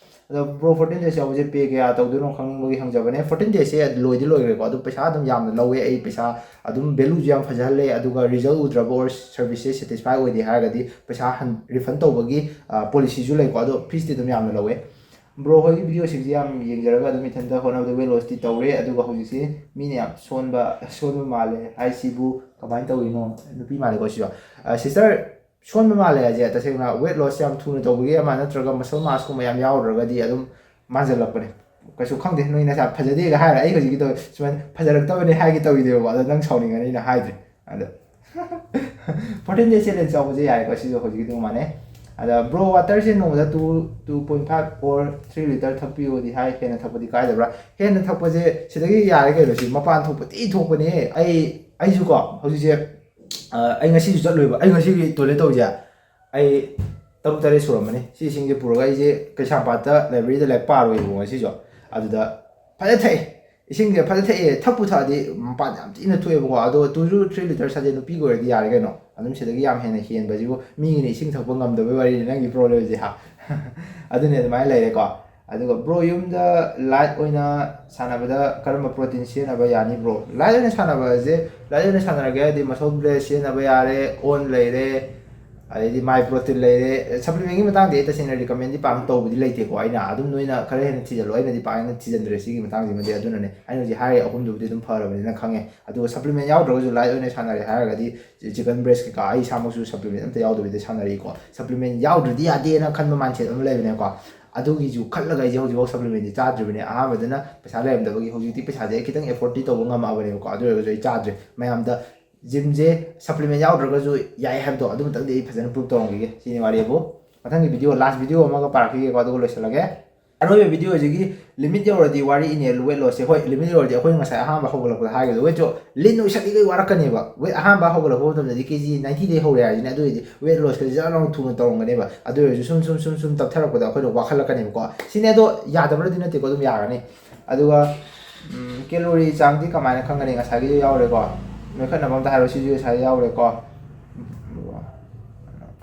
ꯑꯗꯣ ꯕ꯭ꯔꯣ, ꯐꯣꯔꯇꯤꯟ ꯗꯦꯖ ꯌꯥꯎꯕꯁꯦ ꯄꯦ ꯀꯌꯥ ꯇꯧꯗꯣꯏꯅꯣ ꯈꯪꯅꯤꯡꯕꯒꯤ ꯍꯪꯖꯕꯅꯦ꯫ ꯐꯣꯔꯇꯤꯟ ꯗꯦꯖꯁꯦ ꯂꯣꯏꯗꯤ ꯂꯣꯏꯈ꯭ꯔꯦꯀꯣ, ꯑꯗꯣ ꯄꯩꯁꯥ ꯑꯗꯨꯝ ꯌꯥꯝꯅ ꯂꯧꯋꯦ꯫ ꯑꯩ ꯄꯩꯁꯥ ꯑꯗꯨꯝ ꯚꯦꯂꯨꯁꯨ ꯌꯥꯝ ꯐꯖꯍꯜꯂꯦ, ꯑꯗꯨꯒ ꯔꯤꯖꯜ ꯎꯗ꯭ꯔꯕ ꯑꯣꯔ ꯁꯔꯚꯤꯁꯁꯦ ꯁꯦꯇꯤꯁꯐꯥꯏ ꯑꯣꯏꯗꯦ ꯍꯥꯏꯔꯒꯗꯤ ꯄꯩꯁꯥ ꯍꯟ ꯔꯤꯐꯟ ꯇꯧꯕꯒꯤ ꯄꯣꯂꯤꯁꯤꯁꯨ ꯂꯩꯀꯣ, ꯑꯗꯣ ꯐꯤꯁꯇꯤ ꯑꯗꯨꯝ ꯌꯥꯝꯅ ꯂꯧꯋꯦ꯫ ꯕ꯭ꯔꯣ ꯍꯣꯏꯒꯤ ꯚꯤꯗꯤꯑꯣꯁꯤꯡꯁꯦ ꯌꯥꯝ ꯌꯦꯡꯖꯔꯒ ꯑꯗꯨꯝ ꯏꯊꯟꯇ ꯍꯣꯠꯅꯕꯗ ꯋꯦꯠ ꯂꯣꯁꯇꯤ ꯇꯧꯔꯦ, ꯑꯗꯨꯒ ꯍꯧꯖꯤꯛꯁꯦ ꯃꯤꯅ ꯌꯥꯝ ꯁꯣꯟꯕ ꯁꯣꯟꯕ ꯃꯥꯜꯂꯦ ꯍꯥꯏꯁꯤꯕꯨ ꯀꯃꯥꯏꯅ ꯇꯧꯔꯤꯅꯣ? ꯅꯨꯄꯤ ꯃꯥꯜꯂꯦꯀꯣ ꯁꯤꯁꯨ꯫ ꯁꯤꯁꯇꯔ, ꯁꯣꯟꯕ ꯃꯥꯜꯂꯦ ꯍꯥꯏꯁꯦ ꯇꯁꯦꯡꯅ ꯋꯦꯠ ꯂꯣꯁ ꯌꯥꯝ ꯊꯨꯅ ꯇꯧꯕꯒꯤ ꯑꯃ ꯅꯠꯇ꯭ꯔꯒ ꯃꯁꯜ ꯃꯥꯁꯀꯨꯝꯕ ꯌꯥꯝ ꯌꯥꯎꯔꯨꯔꯒꯗꯤ ꯑꯗꯨꯝ ꯃꯥꯟꯁꯤꯜꯂꯛꯄꯅꯦ꯫ ꯀꯩꯁꯨ ꯈꯪꯗꯦ, ꯅꯣꯏ ꯅꯁꯥ ꯐꯖꯗꯦꯒ ꯍꯥꯏꯔ ꯑꯩ ꯍꯧꯖꯤꯛꯀꯤꯗꯣ ꯁꯨꯃꯥꯏꯅ ꯐꯖꯔꯛꯇꯕꯅꯦ ꯍꯥꯏꯒꯦ ꯇꯧꯋꯤꯗꯦꯕꯀꯣ, ꯑꯗꯣ ꯅꯪ ꯁꯥꯎꯅꯤꯡꯉꯅꯤ ꯑꯩꯅ ꯍꯥꯏꯗ꯭ꯔꯦ꯫ ꯑꯗꯣ ꯐꯣꯔꯇꯤꯟ ꯗꯦꯖ ꯆꯦꯂꯦꯟꯖ ꯌꯥꯎꯕꯁꯦ ꯌꯥꯏꯀꯣ, ꯁꯤꯁꯨ ꯍꯧꯖꯤꯛꯀꯤꯗꯨ ꯃꯥꯟꯅꯩ꯫ ꯑꯗ ꯕ꯭ꯔꯣ, ꯋꯥꯇꯔꯁꯦ ꯅꯣꯡꯃꯗ two, two point five or three litre ꯊꯛꯄꯤꯌꯣꯗꯤ ꯍꯥꯏ, ꯍꯦꯟꯅ ꯊꯛꯄꯗꯤ ꯀꯥꯏꯗꯕ꯭ꯔꯥ? ꯍꯦꯟꯅ ꯊꯛꯄꯁꯦ ꯁꯤꯗꯒꯤ ꯌꯥꯔꯦ ꯀꯩꯅꯣ, ꯁꯤ ꯃꯄꯥꯟ ꯊꯣꯛꯄꯗꯤ ꯊꯣꯛꯄꯅꯦ꯫ ꯑꯩ, ꯑꯩꯁꯨꯀꯣ ꯍꯧꯖꯤꯛꯁꯦ, ꯑ, ꯑꯩ ꯉꯁꯤꯁꯨ ꯆꯠꯂꯣꯏꯕ, ꯑꯩ ꯉꯁꯤꯒꯤ ꯇꯣꯏꯂꯦꯠ ꯇꯧꯔꯤꯁꯦ ꯑꯩ ꯇꯔꯨꯛ ꯇꯔꯦꯠ ꯁꯨꯔꯝꯃꯅꯤ꯫ ꯁꯤ ꯏꯁꯤꯡꯁꯦ ꯄꯨꯔꯒ ꯑꯩꯁꯦ ꯀꯩꯁꯥꯝꯄꯥꯠꯇ ꯂꯥꯏꯕ꯭ꯔꯦꯔꯤꯗ ꯂꯥꯏꯔꯤꯛ ꯄꯥꯔꯨꯏꯕꯀꯣ ꯉꯁꯤꯁꯨ꯫ ꯑꯗꯨꯗ ꯐꯖꯅ ꯊꯛꯑꯦ, ꯏꯁꯤꯡꯁꯦ ꯐꯖꯅ ꯊꯛꯑꯦ꯫ ꯊꯛꯄꯨ ꯊꯛꯑꯗꯤ ꯃꯄꯥꯟ ꯌꯥꯝ ꯊꯤꯅ ꯊꯣꯛꯑꯦꯕꯀꯣ꯫ ꯑꯗꯣ two to three litres ꯍꯥꯏꯁꯦ ꯅꯨꯄꯤꯒꯤ ꯑꯣꯏꯔꯗꯤ ꯌꯥꯔꯦ ꯀꯩꯅꯣ, ꯑꯗꯨꯝ ꯁꯤꯗꯒꯤ ꯌꯥꯝ ꯍꯦꯟꯅ ꯍꯦꯟꯕꯁꯤꯕꯨ꯫ ꯃꯤꯒꯤꯅ ꯏꯁꯤꯡ ꯊꯛꯄ ꯉꯝꯗꯕꯩ ꯋꯥꯔꯤꯅꯤ ꯅꯪꯒꯤ ꯄ꯭ꯔꯣꯕ꯭ꯂꯦꯝꯁꯦ ꯍꯥ꯫ ꯑꯗꯨꯅꯦ, ꯑꯗꯨꯃꯥꯏꯅ ꯂꯩꯔꯦꯀꯣ꯫ ꯑꯗꯨꯒ ꯕ꯭ꯔꯣ, ꯌꯨꯝꯗ ꯂꯥꯏꯠ ꯑꯣꯏꯅ ꯁꯥꯟꯅꯕꯗ ꯀꯔꯝꯕ ꯄ꯭ꯔꯣꯇꯤꯟ ꯁꯤꯖꯤꯟꯅꯕ ꯌꯥꯅꯤ ꯕ꯭ꯔꯣ? ꯂꯥꯏꯠ ꯑꯣꯏꯅ ꯁꯥꯟꯅꯕꯁꯦ, ꯂꯥꯏꯠ ꯑꯣꯏꯅ ꯁꯥꯟꯅꯔꯒꯦ ꯍꯥꯏꯔꯗꯤ ꯃꯁꯜ ꯕ꯭ꯂꯦꯁ ꯁꯤꯖꯤꯟꯅꯕ ꯌꯥꯔꯦ, ꯑꯣꯟ ꯂꯩꯔꯦ, ꯑꯗꯩꯗꯤ ꯃꯥꯏ ꯄ꯭ꯔꯣꯇꯤꯟ ꯂꯩꯔꯦ꯫ ꯁꯄ꯭ꯂꯤꯃꯦꯟꯒꯤ ꯃꯇꯥꯡꯗꯤ ꯑꯩ ꯇꯁꯦꯡꯅ ꯔꯤꯀꯃꯦꯟꯗꯤ ꯄꯥꯛꯅ ꯇꯧꯕꯗꯤ ꯂꯩꯇꯦꯀꯣ꯫ ꯑꯩꯅ ꯑꯗꯨꯝ ꯅꯣꯏꯅ ꯈꯔ ꯍꯦꯟꯅ ꯊꯤꯖꯤꯜꯂꯣ, ꯑꯩꯅꯗꯤ ꯄꯥꯛ ꯍꯦꯟꯅ ꯊꯤꯖꯤꯟꯗ꯭ꯔꯦ ꯁꯤꯒꯤ ꯃꯇꯥꯡꯁꯤꯃꯗꯤ꯫ ꯑꯗꯨꯅꯅꯦ ꯑꯩꯅ ꯍꯧꯖꯤꯛ ꯍꯥꯏꯔꯤ ꯑꯍꯨꯝꯗꯨꯕꯨꯗꯤ ꯑꯗꯨꯝ ꯐꯔꯕꯅꯤꯅ ꯈꯪꯉꯦ꯫ ꯑꯗꯨꯒ ꯁꯄ꯭ꯂꯤꯃꯦꯟ ꯌꯥꯎꯗ꯭ꯔꯒꯁꯨ ꯂꯥꯏꯠ ꯑꯣꯏꯅ ꯁꯥꯟꯅꯔꯦ ꯍꯥꯏꯔꯒꯗꯤ ꯆꯤꯀꯟ ꯕ꯭ꯔꯦꯁ ꯀꯩꯀꯥ ꯑꯩ ꯏꯁꯥꯃꯛꯁꯨ ꯁꯄ꯭ꯂꯤꯃꯦꯟ ꯑꯝꯇ ꯌꯥꯎꯗꯕꯤꯗ ꯁꯥꯟꯅꯔꯛꯏꯀꯣ꯫ ꯁꯄ꯭ꯂꯤꯃꯦꯟ ꯌꯥꯎꯗ꯭ꯔꯗꯤ ꯌꯥꯗꯦꯅ ꯈꯟꯕ ꯃꯥꯏꯟꯁꯦꯠ ꯑꯃ ꯂꯩꯕꯅꯦꯀꯣ꯫ ꯑꯗꯨꯒꯤꯁꯨ ꯈꯜꯂꯒ ꯑꯩꯁꯦ ꯍꯧꯖꯤꯛꯐꯥꯎ ꯁꯄ꯭ꯂꯤꯃꯦꯟꯁꯦ ꯆꯥꯗ꯭ꯔꯤꯕꯅꯦ꯫ ꯑꯍꯥꯟꯕꯗꯅ ꯄꯩꯁꯥ ꯂꯩꯔꯝꯗꯕꯒꯤ, ꯍꯧꯖꯤꯛꯇꯤ ꯄꯩꯁꯥꯁꯦ ꯑꯩ ꯈꯤꯇꯪ ꯑꯦꯐꯣꯔꯗꯇꯤ ꯇꯧꯕ ꯉꯝꯃꯛꯑꯕꯅꯦꯕꯀꯣ꯫ ꯑꯗꯨ ꯑꯣꯏꯔꯒꯁꯨ ꯑꯩ ꯆꯥꯗ꯭ꯔꯦ꯫ ꯃꯌꯥꯝꯗ ꯖꯤꯝꯁꯦ ꯁꯄ꯭ꯂꯤꯃꯦꯟ ꯌꯥꯎꯗ꯭ꯔꯒꯁꯨ ꯌꯥꯏ ꯍꯥꯏꯕꯗꯣ ꯑꯗꯨꯃꯇꯪꯗꯤ ꯑꯩ ꯐꯖꯅ ꯄ꯭ꯔꯨꯞ ꯇꯧꯔꯝꯈꯤꯒꯦ꯫ ꯁꯤꯅꯤ ꯋꯥꯔꯤꯕꯨ꯫ ꯃꯊꯪꯒꯤ ꯚꯤꯗꯤꯑꯣ, ꯂꯥꯁ ꯚꯤꯗꯤꯑꯣ ꯑꯃꯒ ꯄꯥꯔꯛꯈꯤꯒꯦꯀꯣ, ꯑꯗꯨꯒ ꯂꯣꯏꯁꯤꯜꯂꯒꯦ꯫ ꯑꯔꯣꯏꯕ ꯚꯤꯗꯤꯑꯣꯁꯤꯒꯤ ꯂꯤꯃꯤꯠ ꯌꯧꯔꯗꯤ ꯋꯥꯔꯤꯅꯦ ꯋꯦꯠ ꯂꯣꯁꯁꯦ꯫ ꯍꯣꯏ, ꯂꯤꯃꯤꯠ ꯌꯧꯔꯗꯤ ꯑꯩꯈꯣꯏꯅ ꯉꯁꯥꯏ ꯑꯍꯥꯟꯕ ꯍꯧꯒꯠꯂꯛꯄꯗ ꯍꯥꯏꯈꯤꯕꯗꯣ, ꯋꯦꯠꯁꯨ ꯂꯤꯟ ꯑꯣꯏꯁꯜꯂꯤꯈꯩ ꯋꯥꯔꯛꯀꯅꯦꯕ꯫ ꯋꯦꯠ ꯑꯍꯥꯟꯕ ꯍꯧꯒꯠꯂꯛꯄ ꯃꯇꯝꯗꯗꯤ ꯀꯦ ꯖꯤ ꯅꯥꯏꯟꯇꯤꯗꯩ ꯍꯧꯔꯦ ꯍꯥꯏꯁꯤꯅꯦ, ꯑꯗꯨ ꯑꯣꯏꯔꯗꯤ ꯋꯦꯠ ꯂꯣꯁꯀꯁꯦ ꯖꯔ ꯂꯥꯎꯅ ꯊꯨꯅ ꯇꯧꯔꯝꯒꯅꯦꯕ꯫ ꯑꯗꯨ ꯑꯣꯏꯔꯁꯨ ꯁꯨꯝ ꯁꯨꯝ ꯁꯨꯝ ꯁꯨꯝ ꯇꯞꯊꯔꯛꯄꯗ ꯑꯩꯈꯣꯏꯅ ꯋꯥꯈꯠꯂꯛꯀꯅꯦꯕꯀꯣ꯫ ꯁꯤꯅꯦ, ꯑꯗꯣ ꯌꯥꯗꯕ꯭ꯔꯗꯤ ꯅꯠꯇꯦꯀꯣ, ꯑꯗꯨꯝ ꯌꯥꯒꯅꯤ꯫ ꯑꯗꯨꯒ ꯀꯦꯂꯣꯔꯤ ꯆꯥꯡꯗꯤ ꯀꯃꯥꯏꯅ ꯈꯪꯒꯅꯤ? ꯉꯁꯥꯏꯒꯤꯗꯣ ꯌꯥꯎꯔꯦꯀꯣ, ꯅꯣꯏꯈꯠꯅꯕ ꯑꯝꯇ ꯍꯥꯏꯔꯣ, ꯁꯤꯁꯨ ꯉꯁꯥꯏ ꯌꯥꯎꯔꯦꯀꯣ꯫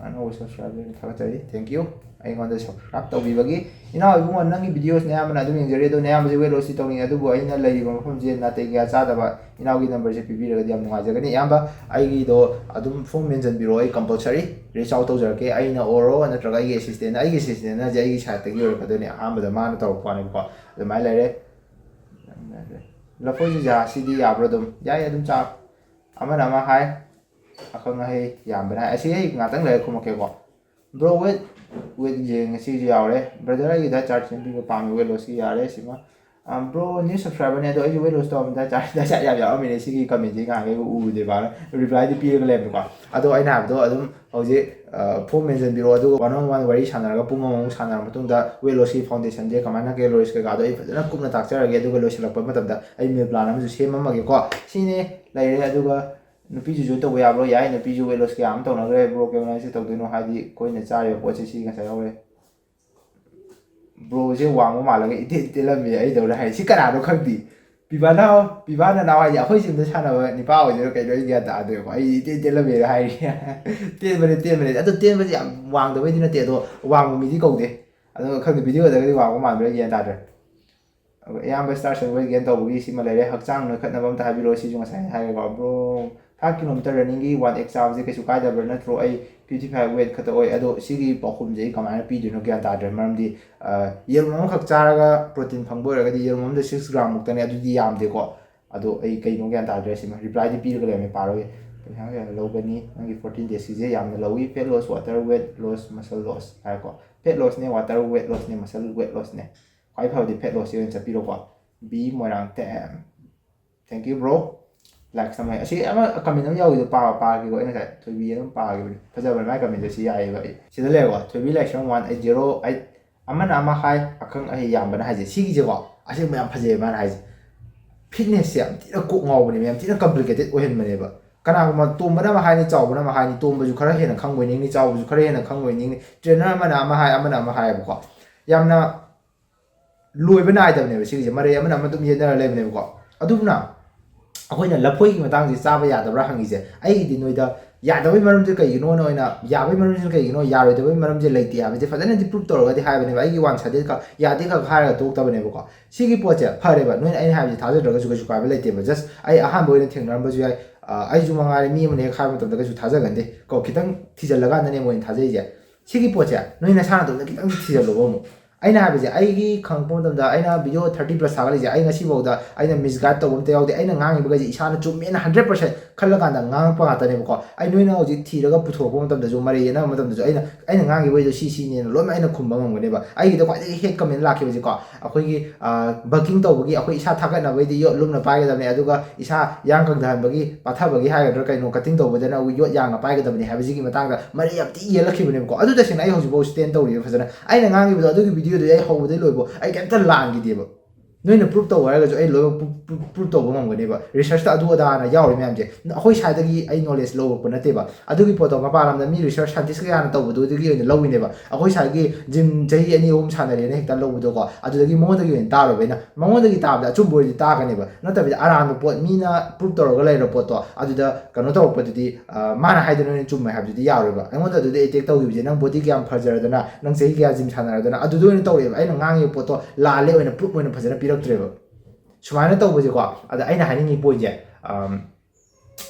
ꯑꯅꯧꯕ ꯁꯕꯁꯀ꯭ꯔꯥꯏꯕꯔ ꯊꯥꯒꯠꯆꯔꯤ, thank you꯫ ꯑꯩꯉꯣꯟꯗ ꯁꯕꯁꯀ꯭ꯔꯥꯏꯕ ꯇꯧꯕꯤꯕꯒꯤ꯫ ꯏꯅꯥꯎ ꯏꯕꯨꯡꯉꯣ, ꯅꯪꯒꯤ ꯚꯤꯗꯤꯑꯣꯁꯤꯅ ꯑꯌꯥꯝꯕꯅ ꯑꯗꯨꯝ ꯌꯦꯡꯖꯔꯤ, ꯑꯗꯣ ꯅꯌꯥꯝꯕꯁꯦ ꯋꯦꯠ ꯂꯣꯁꯇꯤ ꯇꯧꯅꯤꯡꯉꯦ, ꯑꯗꯨꯕꯨ ꯑꯩꯅ ꯂꯩꯔꯤꯕ ꯃꯐꯝꯁꯦ ꯅꯥꯇꯩ ꯀꯌꯥ ꯆꯥꯗꯕ꯫ ꯏꯅꯥꯎꯒꯤ ꯅꯝꯕꯔꯁꯦ ꯄꯤꯕꯤꯔꯒꯗꯤ ꯌꯥꯝ ꯅꯨꯡꯉꯥꯏꯖꯒꯅꯤ꯫ ꯏꯌꯥꯝꯕ, ꯑꯩꯒꯤꯗꯣ ꯑꯗꯨꯝ ꯐꯣꯝ ꯃꯦꯟꯁꯤꯟꯕꯤꯔꯛꯑꯣ, ꯑꯩ ꯀꯝꯄꯜꯁꯔꯤ ꯔꯤꯆ ꯑꯥꯎꯠ ꯇꯧꯖꯔꯛꯀꯦ꯫ ꯑꯩꯅ ꯑꯣꯏꯔꯣ ꯅꯠꯇ꯭ꯔꯒ ꯑꯩꯒꯤ ꯑꯦꯁꯤꯁꯇꯦꯟꯅ, ꯑꯩꯒꯤ ꯑꯦꯁꯤꯁꯇꯦꯟꯅꯁꯦ ꯑꯩꯒꯤ ꯁꯥꯏꯠꯇꯒꯤ ꯑꯣꯏꯔꯛꯀꯗꯣꯏꯅꯦ꯫ ꯑꯍꯥꯟꯕꯗ ꯃꯥꯅ ꯇꯧꯔꯛꯄ ꯋꯥꯅꯦꯕꯀꯣ꯫ ꯑꯗꯨꯃꯥꯏꯅ ꯂꯩꯔꯦ꯫ ꯂꯐꯣꯏꯁꯤ ꯌꯥ, ꯁꯤꯗꯤ ꯌꯥꯕ꯭ꯔꯥ? ꯑꯗꯨꯝ ꯌꯥꯏ, ꯑꯗꯨꯝ ꯆꯥꯎ꯫ ꯑꯃꯅ ꯑꯃ ꯍꯥꯏ, ꯑꯈꯪ ꯑꯍꯩ ꯌꯥꯝꯕꯅ ꯍꯥꯏ꯫ ꯑꯁꯤ ꯑꯩ ꯉꯥꯛꯇꯪ ꯂꯩꯔ ꯈꯨꯝꯃꯛꯀꯦꯀꯣ꯫ ꯕ꯭ꯔꯣ, ꯋꯦꯠ, ꯋꯦꯠ ꯌꯦꯡꯉꯦ, ꯁꯤꯁꯨ ꯌꯥꯎꯔꯦ꯫ ꯕ꯭ꯔꯗꯔ, ꯑꯩꯒꯤ ꯗꯥꯏꯠ ꯆꯥꯔꯠ ꯁꯦꯝꯕꯤꯕ ꯄꯥꯝꯃꯤ, ꯋꯦꯠ ꯂꯣꯁꯀꯤ꯫ ꯌꯥꯔꯦ, ꯁꯤꯃ꯫ ꯑ, ꯕ꯭ꯔꯣ, ꯅ꯭ꯌꯨ ꯁꯕꯁꯀ꯭ꯔꯥꯏꯕꯔꯅꯦ, ꯑꯗꯣ ꯑꯩꯁꯨ ꯋꯦꯠ ꯂꯣꯁ ꯇꯧꯔꯝꯗꯥꯏ ꯆꯥꯔꯠ, ꯗꯥꯏꯠ ꯆꯥꯔꯠ ꯌꯥꯝ ꯌꯥꯎꯔꯝꯃꯤꯅꯦ꯫ ꯁꯤꯒꯤ ꯀꯃꯦꯟꯁꯦ ꯉꯥꯏꯍꯥꯛ ꯎꯕꯗꯦꯕ, ꯔꯤꯄ꯭ꯂꯥꯏꯗꯤ ꯄꯤꯔꯒ ꯂꯩꯔꯝꯃꯦꯀꯣ꯫ ꯑꯗꯣ ꯑꯩꯅ ꯍꯥꯏꯕꯗꯣ ꯑꯗꯨꯝ ꯍꯧꯖꯤꯛ, ꯑ, ꯐꯣꯝ ꯃꯦꯟꯁꯤꯟꯕꯤꯔꯛꯑꯣ, ꯑꯗꯨꯒ ꯋꯥꯟ ꯑꯣꯟ ꯋꯥꯟ ꯋꯥꯔꯤ ꯁꯥꯟꯅꯔꯒ ꯄꯨꯡ ꯑꯃꯃꯨꯛ ꯁꯥꯟꯅꯔ ꯃꯇꯨꯡꯗ ꯋꯦꯠ ꯂꯣꯁꯀꯤ ꯐꯥꯎꯟꯗꯦꯁꯟꯁꯦ ꯀꯃꯥꯏꯅ, ꯀꯦꯂꯣꯔꯤꯁ ꯀꯩꯀꯥꯗꯣ ꯑꯩ ꯐꯖꯅ ꯀꯨꯞꯅ ꯇꯥꯛꯆꯔꯒꯦ꯫ ꯑꯗꯨꯒ ꯂꯣꯏꯁꯤꯜꯂꯛꯄ ꯃꯇꯝꯗ ꯑꯩ ꯃꯤꯜ ꯄ꯭ꯂꯥꯟ ꯑꯃꯁꯨ ꯁꯦꯝꯃꯝꯃꯒꯦꯀꯣ꯫ ꯁꯤꯅꯦ ꯂꯩꯔꯦ꯫ ꯑꯗꯨꯒ ꯅꯨꯄꯤꯁꯨ ꯖꯣꯏꯟ ꯇꯧꯕ ꯌꯥꯕ꯭ꯔꯣ? ꯌꯥꯏ, ꯅꯨꯄꯤꯁꯨ ꯋꯦꯠ ꯂꯣꯁ ꯀꯌꯥ ꯑꯃ ꯇꯧꯅꯈ꯭ꯔꯦ꯫ ꯕ꯭ꯔꯣ, ꯀꯩꯅꯣ ꯍꯥꯏꯁꯦ ꯇꯧꯗꯣꯏꯅꯣ? ꯍꯥꯏꯗꯤ ꯑꯩꯈꯣꯏꯅ ꯆꯥꯔꯤꯕ ꯄꯣꯠꯁꯦ ꯁꯤ ꯉꯁꯥꯏ ꯍꯧꯔꯦ꯫ ꯕ꯭ꯔꯣꯁꯦ ꯋꯥꯡꯕ ꯃꯥꯜꯂꯒ ꯏꯇꯦꯟ ꯇꯦꯜꯂꯝꯃꯤ, ꯑꯩꯗꯧꯅ ꯍꯥꯏ꯫ ꯁꯤ ꯀꯅꯥꯅꯣ ꯈꯪꯗꯦ꯫ ꯄꯤꯕꯥ ꯅꯥꯎ, ꯄꯤꯕꯥ ꯅꯅꯥꯎ ꯍꯥꯏꯗꯤ ꯑꯩꯈꯣꯏ ꯖꯤꯝꯗ ꯁꯥꯟꯅꯕ ꯅꯤꯄꯥ ꯑꯣꯏꯗꯣꯏꯔꯣ ꯀꯩꯅꯣ, ꯑꯩ ꯒ꯭ꯌꯥꯟ ꯇꯥꯗ꯭ꯔꯦꯀꯣ꯫ ꯑꯩ ꯏꯇꯦꯟ ꯇꯦꯜꯂꯝꯃꯦꯅ ꯍꯥꯏꯔꯤ꯫ ꯇꯦꯟꯕꯅꯦ, ꯇꯦꯟꯕꯅꯦ꯫ ꯑꯗꯣ ꯇꯦꯟꯕꯁꯦ ꯌꯥꯝ ꯋꯥꯡꯗꯕꯩꯗꯤ ꯅꯠꯇꯦ, ꯑꯗꯣ ꯋꯥꯡꯕ ꯃꯤꯗꯤ ꯀꯧꯗꯦ꯫ ꯑꯗꯣ ꯈꯪꯗꯦ, ꯚꯤꯗꯤꯑꯣꯗꯒꯗꯤ ꯋꯥꯡꯕ ꯃꯥꯟꯕ꯭ꯔꯥ, ꯒ꯭ꯌꯥꯟ ꯇꯥꯗ꯭ꯔꯦ꯫ ꯑꯗꯨꯒ ꯑꯌꯥꯝꯕ ꯁ꯭ꯇꯥꯔꯁꯦ ꯋꯦꯠ ꯒꯦꯟ ꯇꯧꯕꯒꯤ ꯁꯤꯃ ꯂꯩꯔꯦ꯫ ꯍꯛꯆꯥꯡ ꯅꯣꯏꯈꯠꯅꯕ ꯑꯝꯇ ꯍꯥꯏꯕꯤꯔꯛꯑꯣ, ꯁꯤꯁꯨ ꯉꯁꯥꯏ ꯍꯥꯏꯔꯦꯀꯣ꯫ ꯕ꯭ꯔꯣ, ꯐꯥꯏꯚ ꯀꯤꯂꯣꯃꯤꯇꯔ ꯔꯟꯅꯤꯡꯒꯤ ꯋꯥꯟ ꯑꯦꯛꯁ ꯆꯥꯕꯁꯦ ꯀꯩꯁꯨ ꯀꯥꯏꯗꯕ꯭ꯔꯥ? ꯅꯠꯇ꯭ꯔꯣ ꯑꯩ ꯐꯤꯐꯇꯤ ꯐꯥꯏꯚ ꯋꯦꯠ ꯈꯛꯇ ꯑꯣꯏ? ꯑꯗꯣ ꯁꯤꯒꯤ ꯄꯥꯎꯈꯨꯝꯁꯦ ꯑꯩ ꯀꯃꯥꯏꯅ ꯄꯤꯗꯣꯏꯅꯣ, ꯒ꯭ꯌꯥꯟ ꯇꯥꯗ꯭ꯔꯦ꯫ ꯃꯔꯝꯗꯤ, ꯑ, ꯌꯦꯔꯨꯝ ꯑꯃꯈꯛ ꯆꯥꯔꯒ ꯄ꯭ꯔꯣꯇꯤꯟ ꯐꯪꯕ ꯑꯣꯏꯔꯒꯗꯤ ꯌꯦꯔꯨꯝ ꯑꯃꯗ ꯁꯤꯛꯁ ꯒ꯭ꯔꯥꯝ ꯃꯨꯛꯇꯅꯦ, ꯑꯗꯨꯗꯤ ꯌꯥꯝꯗꯦꯀꯣ꯫ ꯑꯗꯣ ꯑꯩ ꯀꯩꯅꯣ ꯒ꯭ꯌꯥꯟ ꯇꯥꯗ꯭ꯔꯦ꯫ ꯁꯤꯃ ꯔꯤꯄ꯭ꯂꯥꯏꯗꯤ ꯄꯤꯔꯒ ꯂꯩꯔꯝꯃꯦ, ꯄꯥꯔꯣꯏ꯫ ꯄꯩꯁꯥ ꯀꯌꯥ ꯂꯧꯒꯅꯤ? ꯅꯪꯒꯤ ꯐꯣꯔꯇꯤꯟ ꯗꯦꯖꯀꯤꯁꯦ ꯌꯥꯝꯅ ꯂꯧꯏ꯫ Fat loss, water, weight loss, muscle loss ꯍꯥꯏꯔꯦꯀꯣ꯫ Fat lossꯅꯦ, water weight lossꯅꯦ, muscle weight lossꯅꯦ꯫ ꯈ꯭ꯋꯥꯏ ꯐꯕꯗꯤ fat lossꯁꯦ ꯑꯣꯏꯅ ꯆꯠꯄꯤꯔꯣꯀꯣ꯫ B Moirangthem, thank you bro꯫ Likes ꯑꯃ ꯑꯁꯤ ꯑꯃ ꯀꯃꯦꯟ ꯑꯃ ꯌꯥꯎꯏꯗꯣ ꯄꯥ ꯄꯥꯒꯦꯀꯣ꯫ ꯑꯩꯅ ꯉꯁꯥꯏ ꯊꯣꯏꯕꯤ ꯑꯗꯨꯝ ꯄꯥꯈꯤꯕꯅꯤ꯫ ꯐꯖꯕꯅꯤ ꯃꯥꯏ ꯀꯃꯦꯟꯁꯦ꯫ ꯁꯤ ꯌꯥꯏꯑꯕ ꯑꯩ ꯁꯤꯗ ꯂꯩꯔꯦꯀꯣ꯫ ꯊꯣꯏꯕꯤ ꯂꯥꯏꯁ꯭ꯔꯝ ꯋꯥꯟ ꯑꯩꯠ ꯖꯦꯔꯣ ꯑꯩꯠ꯫ ꯑꯃꯅ ꯑꯃ ꯍꯥꯏ, ꯑꯈꯪ ꯑꯍꯩ ꯌꯥꯝꯕꯅ ꯍꯥꯏꯁꯦ ꯁꯤꯒꯤꯁꯦꯀꯣ꯫ ꯑꯁꯦꯡꯕ ꯌꯥꯝ ꯐꯖꯩꯌꯦ ꯃꯥꯅ ꯍꯥꯏꯁꯦ꯫ ꯐꯤꯠꯅꯦꯁꯁꯦ ꯌꯥꯝ ꯊꯤꯅ ꯀꯣꯛ ꯉꯥꯎꯕꯅꯦꯕ, ꯌꯥꯝ ꯊꯤꯅ ꯀꯝꯄ꯭ꯂꯤꯀꯦꯇꯦꯠ ꯑꯣꯏꯍꯟꯕꯅꯦꯕ꯫ ꯀꯅꯥꯒꯨꯝꯕ ꯇꯣꯝꯕꯅ ꯑꯃ ꯍꯥꯏꯅꯤ, ꯆꯥꯎꯕꯅ ꯑꯃ ꯍꯥꯏꯅꯤ, ꯇꯣꯝꯕꯁꯨ ꯈꯔ ꯍꯦꯟꯅ ꯈꯪꯕꯣꯏ ꯅꯤꯡꯅꯤ, ꯆꯥꯎꯕꯁꯨ ꯈꯔ ꯍꯦꯟꯅ ꯈꯪꯕꯣꯏ ꯅꯤꯡꯅꯤ꯫ ꯇ꯭ꯔꯦꯅꯔ ꯑꯃꯅ ꯑꯃ ꯍꯥꯏ, ꯑꯃꯅ ꯑꯃ ꯍꯥꯏꯌꯦꯕꯀꯣ꯫ ꯌꯥꯝꯅ ꯂꯣꯏꯕ ꯅꯥꯏꯗꯕꯅꯦꯕ ꯁꯤꯒꯤꯁꯦ꯫ ꯃꯔꯩ ꯑꯃꯅ ꯑꯃ ꯑꯗꯨꯝ ꯌꯦꯠꯅꯔ ꯂꯩꯕꯅꯦꯕꯀꯣ꯫ ꯑꯗꯨꯅ ꯑꯩꯈꯣꯏꯅ ꯂꯐꯣꯏꯒꯤ ꯃꯇꯥꯡꯁꯦ ꯆꯥꯕ ꯌꯥꯗꯕ꯭ꯔꯥ ꯍꯪꯉꯤꯁꯦ, ꯑꯩꯒꯤꯗꯤ ꯅꯣꯏꯗ ꯌꯥꯗꯕꯩ ꯃꯔꯝꯁꯦ ꯀꯩꯒꯤꯅꯣꯅ ꯑꯣꯏꯅ, ꯌꯥꯕꯩ ꯃꯔꯝꯁꯤꯅ ꯀꯩꯒꯤꯅꯣ, ꯌꯥꯔꯣꯏꯗꯕꯩ ꯃꯔꯝꯁꯦ ꯂꯩꯇꯦ ꯍꯥꯏꯕꯁꯦ ꯐꯖꯅꯗꯤ ꯄ꯭ꯔꯨꯞ ꯇꯧꯔꯒꯗꯤ ꯍꯥꯏꯕꯅꯦꯕ꯫ ꯑꯩꯒꯤ ꯋꯥꯟ ꯁꯥꯏꯗꯦꯠ ꯈꯛ, ꯌꯥꯗꯦ ꯈꯛ ꯍꯥꯏꯔꯒ ꯇꯣꯛꯇꯕꯅꯦꯕꯀꯣ꯫ ꯁꯤꯒꯤ ꯄꯣꯠꯁꯦ ꯐꯔꯦꯕ, ꯅꯣꯏꯅ ꯑꯩꯅ ꯍꯥꯏꯕꯁꯦ ꯊꯥꯖꯗ꯭ꯔꯒꯁꯨ ꯀꯩꯁꯨ ꯀꯥꯏꯕ ꯂꯩꯇꯦꯕ꯫ ꯖꯁ ꯑꯩ ꯑꯍꯥꯟꯕ ꯑꯣꯏꯅ ꯊꯦꯡꯅꯔꯝꯕꯁꯨ ꯌꯥꯏ꯫ ꯑ, ꯑꯩꯁꯨ ꯃꯉꯥꯏꯔꯦ, ꯃꯤ ꯑꯃꯅ ꯍꯦꯛ ꯍꯥꯏꯕ ꯃꯇꯝꯗ ꯀꯩꯁꯨ ꯊꯥꯖꯒꯟꯗꯦ ꯀꯣ꯫ ꯈꯤꯇꯪ ꯊꯤꯖꯤꯜꯂꯀꯥꯟꯗꯅꯦ ꯃꯣꯏꯅ ꯊꯥꯖꯩꯁꯦ꯫ ꯁꯤꯒꯤ ꯄꯣꯠꯁꯦ ꯅꯣꯏ ꯅꯁꯥꯅ ꯑꯗꯨꯝꯅ ꯈꯤꯇꯪ ꯊꯤꯖꯤꯜꯂꯣꯕ ꯑꯃꯨꯛ꯫ ꯑꯩꯅ ꯍꯥꯏꯕꯁꯦ, ꯑꯩꯒꯤ ꯈꯪꯉꯛꯄ ꯃꯇꯝꯗ, ꯑꯩꯅ ꯚꯤꯗꯤꯑꯣ ꯊꯥꯔꯇꯤ ꯄ꯭ꯂꯁ ꯊꯥꯒꯠꯂꯤꯁꯦ, ꯑꯩ ꯉꯁꯤꯐꯥꯎꯗ ꯑꯩꯅ ꯃꯤꯁꯒꯥꯏꯗ ꯇꯧꯕ ꯑꯝꯇ ꯌꯥꯎꯗꯦ꯫ ꯑꯩꯅ ꯉꯥꯡꯉꯤꯕꯈꯩꯁꯦ ꯏꯁꯥꯅ ꯆꯨꯝꯃꯦꯅ ꯍꯟꯗ꯭ꯔꯦꯠ ꯄꯥꯔꯁꯦꯟ ꯈꯜꯂꯀꯥꯟꯗ ꯉꯥꯡꯉꯛꯄ ꯉꯥꯛꯇꯅꯦꯕꯀꯣ꯫ ꯑꯩ ꯅꯣꯏꯅ ꯍꯧꯖꯤꯛ ꯊꯤꯔꯒ ꯄꯨꯊꯣꯔꯛꯄ ꯃꯇꯝꯗꯁꯨ, ꯃꯔꯩ ꯌꯦꯠꯅꯕ ꯃꯇꯝꯗꯁꯨ ꯑꯩꯅ, ꯑꯩꯅ ꯉꯥꯡꯉꯤꯕꯈꯩꯗꯣ ꯁꯤ ꯁꯤꯅꯦꯅ ꯂꯣꯏꯅꯃꯛ ꯑꯩꯅ ꯈꯨꯝꯕ ꯉꯝꯒꯅꯦꯕ꯫ ꯑꯩꯒꯤꯗ ꯈ꯭ꯋꯥꯏꯗꯒꯤ ꯍꯦꯠ ꯀꯃꯦꯟ ꯂꯥꯛꯈꯤꯕꯁꯦꯀꯣ, ꯑꯩꯈꯣꯏꯒꯤ, ꯑ, ꯕꯜꯀꯤꯡ ꯇꯧꯕꯒꯤ ꯑꯩꯈꯣꯏ ꯏꯁꯥ ꯊꯥꯒꯠꯅꯕꯒꯤꯗꯤ ꯌꯣꯠ ꯂꯨꯝꯅ ꯄꯥꯏꯒꯗꯕꯅꯦ, ꯑꯗꯨꯒ ꯏꯁꯥ ꯌꯥꯡ ꯀꯪꯊꯍꯟꯕꯒꯤ, ꯄꯥꯊꯕꯒꯤ ꯍꯥꯏꯒꯗ꯭ꯔꯥ ꯀꯩꯅꯣ, ꯀꯠꯇꯤꯡ ꯇꯧꯕꯗꯅ ꯌꯣꯠ ꯌꯥꯡꯅ ꯄꯥꯏꯒꯗꯕꯅꯤ ꯍꯥꯏꯕꯁꯤꯒꯤ ꯃꯇꯥꯡꯗ ꯃꯔꯩ ꯌꯥꯝ ꯊꯤ ꯌꯦꯜꯂꯛꯈꯤꯕꯅꯦꯕꯀꯣ꯫ ꯑꯗꯨ ꯇꯁꯦꯡꯅ ꯑꯩ ꯍꯧꯖꯤꯛꯐꯥꯎ ꯁ꯭ꯇꯦꯟ ꯇꯧꯔꯤꯕ ꯐꯖꯅ꯫ ꯑꯩꯅ ꯉꯥꯡꯉꯤꯕꯗꯣ ꯑꯗꯨꯒꯤ ꯚꯤꯗꯤꯑꯣꯗꯨꯗꯤ ꯑꯩ ꯍꯧꯕꯗꯩ ꯂꯣꯏꯕꯧ ꯑꯩ ꯀꯩꯝꯇ ꯂꯥꯟꯈꯤꯗꯦꯕ꯫ ꯅꯣꯏꯅ ꯄ꯭ꯔꯨꯞ ꯇꯧ ꯍꯥꯏꯔꯒꯁꯨ ꯑꯩ ꯂꯣꯏꯅꯃꯛ ꯄ꯭ꯔꯨꯞ, ꯄ꯭ꯔꯨꯞ, ꯄ꯭ꯔꯨꯞ ꯇꯧꯕ ꯉꯝꯒꯅꯦꯕ꯫ ꯔꯤꯁꯔꯆꯇ ꯑꯗꯨ ꯑꯗꯥꯅ ꯌꯥꯎꯔꯤ ꯃꯌꯥꯝꯁꯦ ꯑꯩꯈꯣꯏ ꯁ꯭ꯋꯥꯏꯗꯒꯤ ꯑꯩ ꯅꯣꯂꯦꯖ ꯂꯧꯔꯛꯄ ꯅꯠꯇꯦꯕ꯫ ꯑꯗꯨꯒꯤ ꯄꯣꯠꯇꯣ ꯃꯄꯥꯟ ꯂꯝꯗ ꯃꯤ ꯔꯤꯁꯔꯆ ꯁꯥꯏꯟꯇꯤꯁ ꯀꯌꯥꯅ ꯇꯧꯕꯗꯨꯗꯒꯤ ꯑꯣꯏꯅ ꯂꯧꯋꯤꯅꯦꯕ꯫ ꯑꯩꯈꯣꯏ ꯁ꯭ꯋꯥꯏꯒꯤ ꯖꯤꯝ ꯆꯍꯤ ꯑꯅꯤ ꯑꯍꯨꯝ ꯁꯥꯟꯅꯔꯦꯅ ꯍꯦꯛꯇ ꯂꯧꯕꯗꯣꯀꯣ, ꯑꯗꯨꯗꯒꯤ ꯃꯉꯣꯟꯗꯒꯤ ꯑꯣꯏꯅ ꯇꯥꯔꯨꯕ ꯑꯩꯅ꯫ ꯃꯉꯣꯟꯗꯒꯤ ꯇꯥꯕꯗ ꯑꯆꯨꯝꯕ ꯑꯣꯏꯔꯗꯤ ꯇꯥꯒꯅꯦꯕ, ꯅꯠꯇꯕꯤꯗ ꯑꯔꯥꯟꯕ ꯄꯣꯠ, ꯃꯤꯅ ꯄ꯭ꯔꯨꯞ ꯇꯧꯔꯒ ꯂꯩꯔꯕ ꯄꯣꯠꯇꯣ ꯑꯗꯨꯗ ꯀꯩꯅꯣ ꯇꯧꯔꯛꯄꯗꯨꯗꯤ, ꯑ, ꯃꯥꯅ ꯍꯥꯏꯗꯅ ꯑꯣꯏꯅ ꯆꯨꯝꯃꯦ ꯍꯥꯏꯕꯗꯨꯗꯤ ꯌꯥꯔꯣꯏꯕ꯫ ꯑꯩꯉꯣꯟꯗ ꯑꯗꯨꯗꯤ ꯑꯦꯇꯦꯛ ꯇꯧꯈꯤꯕꯁꯦ, "ꯅꯪ ꯕꯣꯗꯤ ꯀꯌꯥꯝ ꯐꯖꯔꯗꯅ, ꯅꯪ ꯆꯍꯤ ꯀꯌꯥ ꯖꯤꯝ ꯁꯥꯟꯅꯔꯗꯅ?" ꯑꯗꯨꯗ ꯑꯣꯏꯅ ꯇꯧꯔꯛꯑꯦꯕ꯫ ꯑꯩꯅ ꯉꯥꯡꯉꯤꯕ ꯄꯣꯠꯇꯣ ꯂꯥꯜꯂꯦ ꯑꯣꯏꯅ ꯄ꯭ꯔꯨꯞ ꯑꯣꯏꯅ ꯐꯖꯅ ꯄꯤꯔꯛꯇ꯭ꯔꯦꯕ꯫ ꯁꯨꯃꯥꯏꯅ ꯇꯧꯕꯁꯦꯀꯣ, ꯑꯗ ꯑꯩꯅ ꯍꯥꯏꯅꯤꯡꯉꯤ ꯄꯣꯏꯟꯁꯦ, ꯑꯝ,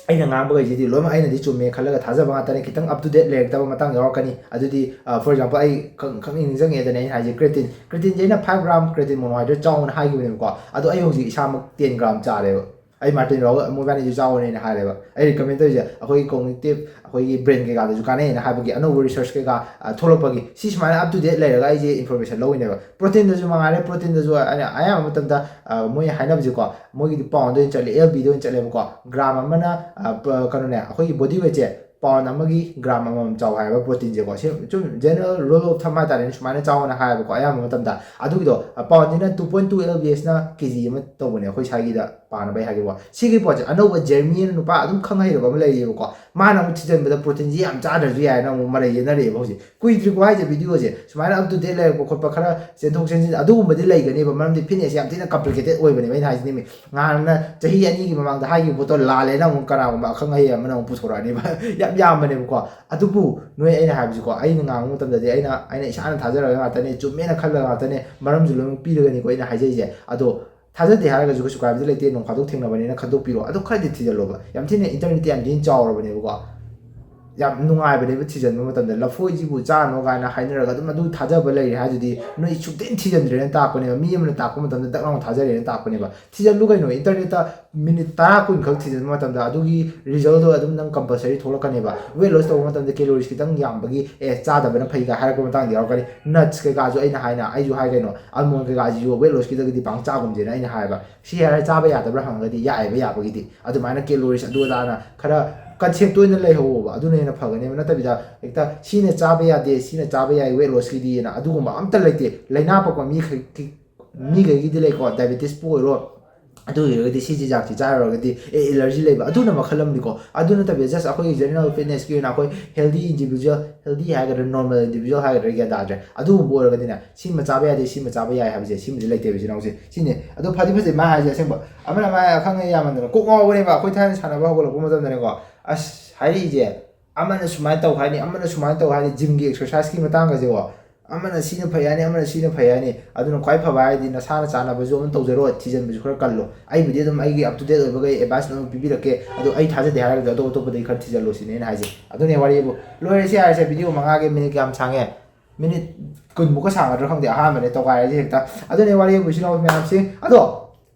ꯑꯩꯅ ꯉꯥꯡꯕꯈꯩꯁꯤꯗꯤ ꯂꯣꯏꯅꯃꯛ ꯑꯩꯅꯗꯤ ꯆꯨꯝꯃꯦ ꯈꯜꯂꯒ ꯊꯥꯖꯕ ꯉꯥꯛꯇꯅꯤ꯫ ꯈꯤꯇꯪ ꯑꯞ ꯇꯨ ꯗꯦꯠ ꯂꯩꯔꯛꯇꯕ ꯃꯇꯥꯡ ꯌꯥꯎꯔꯛꯀꯅꯤ꯫ ꯑꯗꯨꯗꯤ, ꯑ, ꯐꯣꯔ ꯑꯦꯛꯖꯥꯝꯄꯜ, ꯑꯩ ꯈꯪ-, ꯈꯪꯅꯤꯡ ꯅꯤꯡꯁꯤꯡꯉꯛꯑꯦꯗꯅ ꯑꯩꯅ ꯍꯥꯏꯁꯦ, ꯀ꯭ꯔꯦꯇꯤꯟ꯫ ꯀ꯭ꯔꯦꯇꯤꯟꯁꯦ ꯑꯩꯅ ꯐꯥꯏꯚ ꯒ꯭ꯔꯥꯝ ꯀ꯭ꯔꯦꯇꯤꯟ ꯃꯣꯅꯣꯍꯥꯏꯗ꯭ꯔꯦꯠ ꯆꯥꯎꯅ ꯍꯥꯏꯈꯤꯕꯅꯦꯕꯀꯣ꯫ ꯑꯗꯣ ꯑꯩ ꯍꯧꯖꯤꯛ ꯏꯁꯥꯃꯛ ꯇꯦꯟ ꯒ꯭ꯔꯥꯝ ꯆꯥꯔꯦꯕ꯫ ꯑꯩ ꯃꯥꯔꯇꯤꯟ ꯔꯣꯕꯔꯠ ꯃꯣꯏꯕꯥꯅꯤꯁꯨ ꯆꯥꯎꯕꯅꯦꯅ ꯍꯥꯏꯔꯦꯕ꯫ ꯑꯩ ꯔꯤꯀꯃꯦꯟ ꯇꯧꯔꯤꯁꯦ ꯑꯩꯈꯣꯏꯒꯤ ꯀꯣꯒꯅꯤꯇꯤꯞ, ꯑꯩꯈꯣꯏꯒꯤ ꯕ꯭ꯔꯦꯟ ꯀꯩꯀꯥꯗꯁꯨ ꯀꯥꯟꯅꯩꯅ ꯍꯥꯏꯕꯒꯤ ꯑꯅꯧꯕ ꯔꯤꯁꯔꯁ ꯀꯩꯀꯥ ꯊꯣꯛꯂꯛꯄꯒꯤ, ꯁꯤ ꯁꯨꯃꯥꯏꯅ ꯑꯞ ꯇꯨ ꯗꯦꯠ ꯂꯩꯔꯒ ꯑꯩꯁꯦ ꯏꯟꯐꯣꯔꯃꯦꯁꯟ ꯂꯧꯋꯤꯅꯦꯕ꯫ ꯄ꯭ꯔꯣꯇꯤꯟꯗꯁꯨ ꯃꯉꯥꯏꯔꯦ, ꯄ꯭ꯔꯣꯇꯤꯟꯗꯁꯨ ꯑꯌꯥꯝꯕ ꯃꯇꯝꯗ ꯃꯣꯏ ꯍꯥꯏꯅꯕꯁꯦꯀꯣ, ꯃꯣꯏꯒꯤꯗꯤ ꯄꯥꯎꯟꯗ ꯑꯣꯏꯅ ꯆꯠꯂꯦ, ꯑꯦꯜ ꯕꯤꯗ ꯑꯣꯏꯅ ꯆꯠꯂꯦꯕꯀꯣ꯫ ꯒ꯭ꯔꯥꯝ ꯑꯃꯅ ꯀꯩꯅꯣꯅꯦ, ꯑꯩꯈꯣꯏꯒꯤ ꯕꯣꯗꯤ ꯋꯦꯠꯁꯦ ꯄꯥꯎꯟ ꯑꯃꯒꯤ ꯒ꯭ꯔꯥꯝ ꯑꯃꯃꯝ ꯆꯥꯎ ꯍꯥꯏꯌꯦꯕ ꯄ꯭ꯔꯣꯇꯤꯟꯁꯦꯀꯣ꯫ ꯁꯤ ꯁꯨꯝ ꯖꯦꯅꯔꯦꯜ ꯔꯨꯜ ꯑꯣꯐ ꯊꯝ ꯍꯥꯏꯇꯥꯔꯦꯅꯦ, ꯁꯨꯃꯥꯏꯅ ꯆꯥꯎꯅ ꯍꯥꯏꯌꯦꯕꯀꯣ ꯑꯌꯥꯝꯕ ꯃꯇꯝꯗ꯫ ꯑꯗꯨꯒꯤꯗꯣ ꯄꯥꯎꯟꯁꯤꯅ two point two L B ꯑꯦꯁꯅ ꯀꯦ ꯖꯤ ꯑꯃ ꯇꯧꯕꯅꯦ ꯑꯩꯈꯣꯏ ꯁ꯭ꯋꯥꯏꯒꯤꯗ ꯄꯥꯅꯕ ꯍꯥꯏꯒꯦꯀꯣ꯫ ꯁꯤꯒꯤ ꯄꯣꯠꯁꯦ ꯑꯅꯧꯕ ꯖꯦꯔꯃꯤ ꯑꯅ ꯅꯨꯄꯥ ꯑꯗꯨꯝ ꯈꯪ ꯍꯩꯔꯕ ꯑꯃ ꯂꯩꯔꯤꯕꯀꯣ, ꯃꯥꯅ ꯑꯃꯨꯛ ꯊꯤꯖꯤꯟꯕꯗ ꯄ꯭ꯔꯣꯇꯤꯟꯁꯤ ꯌꯥꯝ ꯆꯥꯗ꯭ꯔꯁꯨ ꯌꯥꯏꯅ ꯑꯃꯨꯛ ꯃꯔꯩ ꯌꯦꯠꯅꯔꯛꯑꯦꯕ ꯍꯧꯖꯤꯛ꯫ ꯀꯨꯏꯗ꯭ꯔꯤꯀꯣ ꯍꯥꯏꯁꯦ ꯚꯤꯗꯤꯑꯣꯁꯦ ꯁꯨꯃꯥꯏꯅ ꯑꯞ ꯇꯨ ꯗꯦꯠ ꯂꯩꯔꯛꯄ ꯈꯣꯠꯄ, ꯈꯔ ꯆꯦꯟꯊꯣꯛ ꯆꯦꯟꯁꯤꯟ ꯑꯗꯨꯒꯨꯝꯕꯗꯤ ꯂꯩꯒꯅꯦꯕ, ꯃꯔꯝꯗꯤ ꯐꯤꯠꯅꯦꯁ ꯌꯥꯝ ꯊꯤꯅ ꯀꯝꯄ꯭ꯂꯤꯀꯦꯇꯦꯠ ꯑꯣꯏꯕꯅꯦꯕ꯫ ꯑꯩꯅ ꯍꯥꯏꯁꯤꯅꯦ ꯃꯤ ꯉꯍꯥꯟꯅ ꯆꯍꯤ ꯑꯅꯤꯒꯤ ꯃꯃꯥꯡꯗ ꯍꯥꯏꯈꯤꯕ ꯄꯣꯠꯇꯣ ꯂꯥꯜꯂꯦꯅ ꯑꯃꯨꯛ ꯀꯅꯥꯒꯨꯝꯕ ꯑꯈꯪ ꯑꯍꯩ ꯑꯃꯅ ꯑꯃꯨꯛ ꯄꯨꯊꯣꯔꯛꯑꯅꯦꯕ꯫ ꯌꯥꯝ ꯌꯥꯝꯕꯅꯦꯕꯀꯣ꯫ ꯑꯗꯨꯕꯨ ꯅꯣꯏ, ꯑꯩꯅ ꯍꯥꯏꯕꯁꯤꯀꯣ, ꯑꯩꯅ ꯉꯥꯡꯕ ꯃꯇꯝꯗꯗꯤ ꯑꯩꯅ ꯑꯩꯅ ꯏꯁꯥꯅ ꯊꯥꯖꯔꯒ ꯉꯥꯛꯇꯅꯦ, ꯆꯨꯝꯃꯦꯅ ꯈꯜꯂꯒ ꯉꯥꯛꯇꯅꯦ, ꯃꯔꯝꯁꯨ ꯂꯣꯏꯅꯃꯛ ꯄꯤꯔꯒꯅꯤꯀꯣ ꯑꯩꯅ ꯍꯥꯏꯖꯩꯁꯦ꯫ ꯑꯗꯣ ꯊꯥꯖꯗꯦ ꯍꯥꯏꯔꯒꯁꯨ ꯀꯩꯁꯨ ꯀꯥꯏꯕꯗꯤ ꯂꯩꯇꯦ, ꯅꯣꯡ ꯐꯥꯗꯣꯛ ꯊꯦꯡꯅꯕꯅꯤꯅ ꯈꯟꯗꯣꯛꯄꯤꯔꯣ꯫ ꯑꯗꯣ ꯈꯔꯗꯤ ꯊꯤꯖꯤꯜꯂꯣꯕ, ꯌꯥꯝ ꯊꯤꯅ ꯏꯟꯇꯔꯅꯦꯠꯇꯤ ꯌꯥꯝ ꯊꯤꯅ ꯆꯥꯎꯔꯕꯅꯦꯕꯀꯣ꯫ ꯌꯥꯝ ꯅꯨꯡꯉꯥꯏꯕꯅꯦꯕ ꯊꯤꯖꯤꯟꯕ ꯃꯇꯝꯗ꯫ ꯂꯐꯣꯏꯁꯤꯕꯨ ꯆꯥꯅꯣ ꯀꯥꯏꯅ ꯍꯥꯏꯅꯔꯒ ꯑꯗꯨꯝ ꯑꯗꯨ ꯊꯥꯖꯕ ꯂꯩꯔꯦ ꯍꯥꯏꯗꯨꯗꯤ ꯅꯣꯏ ꯁꯨꯛꯊꯤꯟ ꯊꯤꯖꯤꯟꯗ꯭ꯔꯦꯅ ꯇꯥꯛꯄꯅꯦꯕ꯫ ꯃꯤ ꯑꯃꯅ ꯇꯥꯛꯄ ꯃꯇꯝꯗ ꯗꯛ ꯂꯥꯎꯅ ꯊꯥꯖꯔꯦꯅ ꯇꯥꯛꯄꯅꯦꯕ꯫ ꯊꯤꯖꯤꯜꯂꯨ ꯀꯩꯅꯣ, ꯏꯟꯇꯔꯅꯦꯠꯇ ꯃꯤꯅꯤꯠ ꯇꯔꯥ ꯀꯨꯟ ꯈꯛ ꯊꯤꯖꯤꯟꯕ ꯃꯇꯝꯗ ꯑꯗꯨꯒꯤ ꯔꯤꯖꯜꯗꯣ ꯑꯗꯨꯝ ꯅꯪ ꯀꯝꯄꯜꯁꯔꯤ ꯊꯣꯛꯂꯛꯀꯅꯦꯕ꯫ ꯋꯦꯠ ꯂꯣꯁ ꯇꯧꯕ ꯃꯇꯝꯗ ꯀꯦꯂꯣꯔꯤꯁ ꯈꯤꯇꯪ ꯌꯥꯝꯕꯒꯤ ꯑꯦ ꯆꯥꯗꯕꯅ ꯐꯩꯒ ꯍꯥꯏꯔꯛꯄ ꯃꯇꯥꯡꯗ ꯌꯥꯎꯔꯛꯀꯅꯤ꯫ ꯅꯠꯁ ꯀꯩꯀꯥꯁꯨ ꯑꯩꯅ ꯍꯥꯏꯅ ꯑꯩꯁꯨ ꯍꯥꯏ ꯀꯩꯅꯣ, ꯑꯜꯃꯣꯟ ꯀꯩꯀꯥꯁꯤꯁꯨ ꯋꯦꯠ ꯂꯣꯁꯀꯤꯗꯒꯗꯤ ꯄꯥꯡ ꯆꯥꯒꯨꯝꯁꯦꯅ ꯑꯩꯅ ꯍꯥꯏꯕ꯫ ꯁꯤ ꯍꯥꯏꯔ ꯆꯥꯕ ꯌꯥꯗꯕ꯭ꯔꯥ ꯍꯪꯉꯒꯗꯤ ꯌꯥꯏꯑꯕ, ꯌꯥꯕꯒꯤꯗꯤ꯫ ꯑꯗꯨꯃꯥꯏꯅ ꯀꯦꯂꯣꯔꯤꯁ ꯑꯗꯨ ꯑꯗꯥꯅ ꯈꯔ ꯀꯟꯁꯦꯞꯇ ꯑꯣꯏꯅ ꯂꯩꯍꯧꯕ ꯑꯗꯨꯅ ꯍꯦꯟꯅ ꯐꯒꯅꯦꯕ꯫ ꯅꯠꯇꯕꯤꯗ ꯍꯦꯛꯇ ꯁꯤꯅ ꯆꯥꯕ ꯌꯥꯗꯦ, ꯁꯤꯅ ꯆꯥꯕ ꯌꯥꯏ ꯋꯦꯠ ꯂꯣꯁꯀꯤꯗꯤꯅ ꯑꯗꯨꯒꯨꯝꯕ ꯑꯝꯇ ꯂꯩꯇꯦ꯫ ꯂꯥꯏꯅꯥ ꯄꯛꯄ ꯃꯤꯈꯩ ꯃꯤꯈꯩꯒꯤꯗꯤ ꯂꯩꯀꯣ, ꯗꯥꯏꯕꯦꯇꯤꯁꯄꯨ ꯑꯣꯏꯔꯣ, ꯑꯗꯨ ꯑꯣꯏꯔꯒꯗꯤ ꯁꯤ ꯆꯤꯟꯖꯥꯛꯁꯤ ꯆꯥꯔꯨꯔꯒꯗꯤ ꯑꯦ ꯑꯦꯂꯔꯖꯤ ꯂꯩꯕ, ꯑꯗꯨꯅ ꯃꯈꯜ ꯑꯃꯅꯤꯀꯣ꯫ ꯑꯗꯨ ꯅꯠꯇꯕꯤꯗ ꯖꯁ ꯑꯩꯈꯣꯏꯒꯤ ꯖꯦꯅꯔꯦꯜ ꯐꯤꯠꯅꯦꯁꯀꯤ ꯑꯣꯏꯅ ꯑꯩꯈꯣꯏ ꯍꯦꯜꯗꯤ ꯏꯟꯗꯤꯕꯤꯖꯨꯋꯦꯜ, ꯍꯦꯜꯗꯤ ꯍꯥꯏꯒꯗ꯭ꯔꯥ ꯅꯣꯔꯃꯦꯜ ꯏꯟꯗꯤꯕꯤꯖꯨꯋꯦꯜ ꯍꯥꯏꯒꯗ꯭ꯔꯥ ꯒ꯭ꯌꯥꯟ ꯇꯥꯗ꯭ꯔꯦ, ꯑꯗꯨꯒꯨꯝꯕ ꯑꯣꯏꯔꯒꯗꯤꯅꯦ ꯁꯤꯃ ꯆꯥꯕ ꯌꯥꯗꯦ, ꯁꯤꯃ ꯆꯥꯕ ꯌꯥꯏ ꯍꯥꯏꯕꯁꯦ ꯁꯤꯃꯗꯤ ꯂꯩꯇꯦꯕ ꯏꯆꯤꯟ ꯏꯅꯥꯎꯁꯦ꯫ ꯁꯤꯅꯦ꯫ ꯑꯗꯣ ꯐꯗꯤ ꯐꯖꯩ ꯃꯥ ꯍꯥꯏꯁꯦ ꯑꯁꯦꯡꯕ꯫ ꯑꯃꯅ ꯃꯥ ꯑꯈꯪ ꯑꯍꯩ ꯌꯥꯝꯃꯟꯗꯅ ꯀꯣꯛ ꯉꯥꯎꯕꯅꯦꯕ꯫ ꯑꯩꯈꯣꯏ ꯊꯥꯏꯅ ꯁꯥꯟꯅꯕ ꯍꯧꯒꯠꯂꯛꯄ ꯃꯇꯝꯗꯅꯦꯀꯣ, ꯑꯁ ꯍꯥꯏꯔꯛꯏꯁꯦ, ꯑꯃꯅ ꯁꯨꯃꯥꯏꯅ ꯇꯧ ꯍꯥꯏꯅꯤ, ꯑꯃꯅ ꯁꯨꯃꯥꯏꯅ ꯇꯧ ꯍꯥꯏꯅꯤ, ꯖꯤꯝꯒꯤ ꯑꯦꯛꯁꯔꯁꯥꯏꯁꯀꯤ ꯃꯇꯥꯡꯒꯁꯦꯀꯣ, ꯑꯃꯅ ꯁꯤꯅ ꯐꯩ ꯍꯥꯏꯅꯤ, ꯑꯃꯅ ꯁꯤꯅ ꯐꯩ ꯍꯥꯏꯅꯤ꯫ ꯑꯗꯨꯅ ꯈ꯭ꯋꯥꯏ ꯐꯕ ꯍꯥꯏꯔꯗꯤ ꯅꯁꯥꯅ ꯆꯥꯅꯕꯁꯨ ꯑꯗꯨꯝ ꯇꯧꯖꯔꯣ, ꯊꯤꯖꯤꯟꯕꯁꯨ ꯈꯔ ꯀꯜꯂꯣ꯫ ꯑꯩꯕꯨꯗꯤ ꯑꯗꯨꯝ ꯑꯩꯒꯤ ꯑꯞ ꯇꯨ ꯗꯦꯠ ꯑꯣꯏꯕꯈꯩ ꯑꯦꯗꯚꯥꯏꯁ ꯑꯗꯨꯝ ꯄꯤꯕꯤꯔꯛꯀꯦ, ꯑꯗꯣ ꯑꯩ ꯊꯥꯖꯗꯦ ꯍꯥꯏꯔꯒꯗꯤ ꯑꯇꯣꯞ ꯑꯇꯣꯞꯄꯗꯒꯤ ꯈꯔ ꯊꯤꯖꯤꯜꯂꯣ ꯁꯤꯅꯤ ꯑꯩꯅ ꯍꯥꯏꯁꯦ꯫ ꯑꯗꯨꯅꯦ ꯋꯥꯔꯤꯕꯨ꯫ ꯂꯣꯏꯔꯦ ꯁꯤ ꯍꯥꯏꯔꯁꯦ, ꯚꯤꯗꯤꯑꯣ ꯃꯉꯥꯒꯤ ꯃꯤꯅꯤꯠ ꯀꯌꯥꯝ ꯁꯥꯡꯉꯦ? ꯃꯤꯅꯤꯠ ꯀꯨꯟꯃꯨꯛꯀ ꯁꯥꯡꯒꯗ꯭ꯔꯥ ꯈꯪꯗꯦ, ꯑꯍꯥꯟꯕꯅꯦ ꯇꯧꯈꯥꯏꯔꯁꯦ ꯍꯦꯛꯇ꯫ ꯑꯗꯨꯅꯦ ꯋꯥꯔꯤꯕꯨ ꯏꯆꯤꯟ ꯏꯅꯥꯎ ꯃꯌꯥꯝꯁꯤ꯫ ꯑꯗꯣ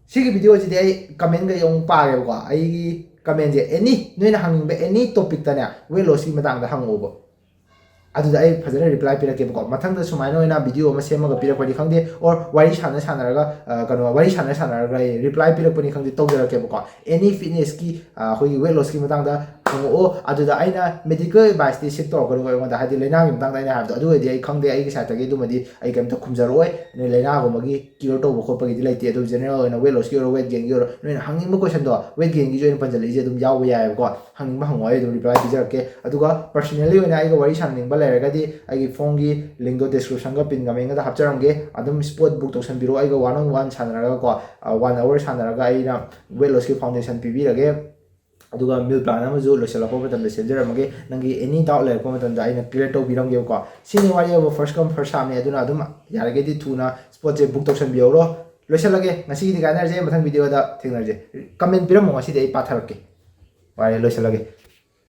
ꯁꯤꯒꯤ ꯚꯤꯗꯤꯑꯣꯁꯤꯗꯤ ꯑꯩ ꯀꯃꯦꯟꯈꯩ ꯑꯃꯨꯛ ꯄꯥꯒꯦꯕꯀꯣ꯫ ꯑꯩꯒꯤ ꯀꯃꯦꯟꯁꯦ ꯑꯦꯅꯤ, ꯅꯣꯏꯅ ꯍꯪꯅꯤꯡꯕ ꯑꯦꯅꯤ ꯇꯣꯄꯤꯛꯇꯅꯦ, ꯋꯦꯠ ꯂꯣꯁꯀꯤ ꯃꯇꯥꯡꯗ ꯍꯪꯉꯛꯑꯣꯕ꯫ ꯑꯗꯨꯗ ꯑꯩ ꯐꯖꯅ ꯔꯤꯄ꯭ꯂꯥꯏ ꯄꯤꯔꯛꯀꯦꯕꯀꯣ꯫ ꯃꯊꯪꯗ ꯁꯨꯃꯥꯏꯅ ꯑꯣꯏꯅ ꯚꯤꯗꯤꯑꯣ ꯑꯃ ꯁꯦꯝꯃꯒ ꯄꯤꯔꯛꯄꯅꯤ ꯈꯪꯗꯦ, ꯑꯣꯔ ꯋꯥꯔꯤ ꯁꯥꯟꯅ ꯁꯥꯟꯅꯔꯒ ꯑ, ꯀꯩꯅꯣ, ꯋꯥꯔꯤ ꯁꯥꯟꯅ ꯁꯥꯟꯅꯔꯒ ꯑꯩ ꯔꯤꯄ꯭ꯂꯥꯏ ꯄꯤꯔꯛꯄꯅꯤ ꯈꯪꯗꯦ, ꯇꯧꯖꯔꯛꯀꯦꯕꯀꯣ꯫ ꯑꯦꯅꯤ ꯐꯤꯠꯅꯦꯁꯀꯤ, ꯑ, ꯑꯩꯈꯣꯏꯒꯤ ꯋꯦꯠ ꯂꯣꯁꯀꯤ ꯃꯇꯥꯡꯗ ꯍꯪꯉꯛꯑꯣ꯫ ꯑꯗꯨꯗ ꯑꯩꯅ ꯃꯦꯗꯤꯀꯦꯜ ꯑꯦꯗꯚꯥꯏꯁꯇꯤ ꯁꯤꯛ ꯇꯧꯔꯛꯀꯅꯤꯀꯣ ꯑꯩꯉꯣꯟꯗ, ꯍꯥꯏꯗꯤ ꯂꯥꯏꯅꯥꯒꯤ ꯃꯇꯥꯡꯗ ꯑꯩꯅ ꯍꯥꯏꯕꯗꯣ, ꯑꯗꯨ ꯑꯣꯏꯔꯗꯤ ꯑꯩ ꯈꯪꯗꯦ, ꯑꯩꯒꯤ ꯁꯥꯏꯠꯇꯒꯤ ꯑꯗꯨꯃꯗꯤ ꯑꯩ ꯀꯩꯝꯇ ꯈꯨꯝꯖꯔꯛꯑꯣꯏ꯫ ꯅꯣꯏ ꯂꯥꯏꯅꯥꯒꯨꯝꯕꯒꯤ ꯀ꯭ꯌꯣꯔ ꯇꯧꯕ ꯈꯣꯠꯄꯒꯤꯗꯤ ꯂꯩꯇꯦ꯫ ꯑꯗꯨ ꯖꯦꯅꯔꯦꯜ ꯑꯣꯏꯅ ꯋꯦꯠ ꯂꯣꯁꯀꯤ ꯑꯣꯏꯔꯣ, ꯋꯦꯠ ꯒꯦꯟꯒꯤ ꯑꯣꯏꯔꯣ, ꯅꯣꯏꯅ ꯍꯪꯅꯤꯡꯕ ꯀꯣꯏꯁꯟꯗꯣ, ꯋꯦꯠ ꯒꯦꯟꯒꯤꯁꯨ ꯑꯩꯅ ꯄꯟꯖꯜꯂꯛꯏꯁꯦ ꯑꯗꯨꯝ ꯌꯥꯎꯕ ꯌꯥꯏꯑꯕꯀꯣ꯫ ꯍꯪꯅꯤꯡꯕ ꯍꯪꯉꯣ, ꯑꯩ ꯑꯗꯨꯝ ꯔꯤꯄ꯭ꯂꯥꯏ ꯄꯤꯖꯔꯛꯀꯦ꯫ ꯑꯗꯨꯒ ꯄꯔꯁꯅꯦꯜꯂꯤ ꯑꯣꯏꯅ ꯑꯩꯒ ꯋꯥꯔꯤ ꯁꯥꯟꯅꯅꯤꯡꯕ ꯂꯩꯔꯒꯗꯤ ꯑꯩꯒꯤ ꯐꯣꯟꯒꯤ ꯂꯤꯡꯗꯣ ꯗꯤꯁꯀ꯭ꯔꯤꯞꯁꯟꯒ ꯄꯤꯟ ꯀꯃꯦꯟꯒꯗ ꯍꯥꯞꯆꯔꯝꯒꯦ꯫ ꯑꯗꯨꯝ ꯁ꯭ꯄꯣꯠ ꯕꯨꯛ ꯇꯧꯁꯟꯕꯤꯔꯣ, ꯑꯩꯒ ꯋꯥꯟ ꯑꯣꯟ ꯋꯥꯟ ꯁꯥꯟꯅꯔꯒꯀꯣ, ꯋꯥꯟ ꯑꯋꯔ ꯁꯥꯟꯅꯔꯒ ꯑꯩꯅ ꯋꯦꯠ ꯂꯣꯁꯀꯤ ꯐꯥꯎꯟꯗꯦꯁꯟ ꯄꯤꯕꯤꯔꯒꯦ꯫ ꯑꯗꯨꯒ ꯃꯤꯜ ꯄ꯭ꯂꯥꯟ ꯑꯃꯁꯨ ꯂꯣꯏꯁꯤꯜꯂꯛꯄ ꯃꯇꯝꯗ ꯁꯦꯝꯖꯔꯝꯃꯒꯦ꯫ ꯅꯪꯒꯤ ꯑꯦꯅꯤ ꯗꯥꯎꯠ ꯂꯩꯔꯛꯄ ꯃꯇꯝꯗ ꯑꯩꯅ ꯀ꯭ꯂꯤꯌꯥꯔ ꯇꯧꯕꯤꯔꯝꯒꯦꯕꯀꯣ꯫ ꯁꯤꯅꯤ ꯋꯥꯔꯤ ꯍꯥꯏꯕꯨ, ꯐꯥꯔꯁ ꯀꯝ ꯐꯥꯔꯁ ꯁꯥꯔꯚꯅꯦ꯫ ꯑꯗꯨꯅ ꯑꯗꯨꯝ ꯌꯥꯔꯒꯗꯤ ꯊꯨꯅ ꯁ꯭ꯄꯣꯠꯁꯦ ꯕꯨꯛ ꯇꯧꯁꯟꯕꯤꯍꯧꯔꯣ꯫ ꯂꯣꯏꯁꯤꯜꯂꯒꯦ, ꯉꯁꯤꯒꯤꯗꯤ ꯀꯥꯏꯅꯔꯁꯦ, ꯃꯊꯪ ꯚꯤꯗꯤꯑꯣꯗ ꯊꯦꯡꯅꯔꯁꯦ꯫ ꯀꯃꯦꯟ ꯄꯤꯔꯝꯃꯣ, ꯉꯁꯤꯗꯤ ꯑꯩ ꯄꯥꯊꯔꯛꯀꯦ꯫ ꯋꯥꯔꯦ, ꯂꯣꯏꯁꯤꯜꯂꯒꯦ꯫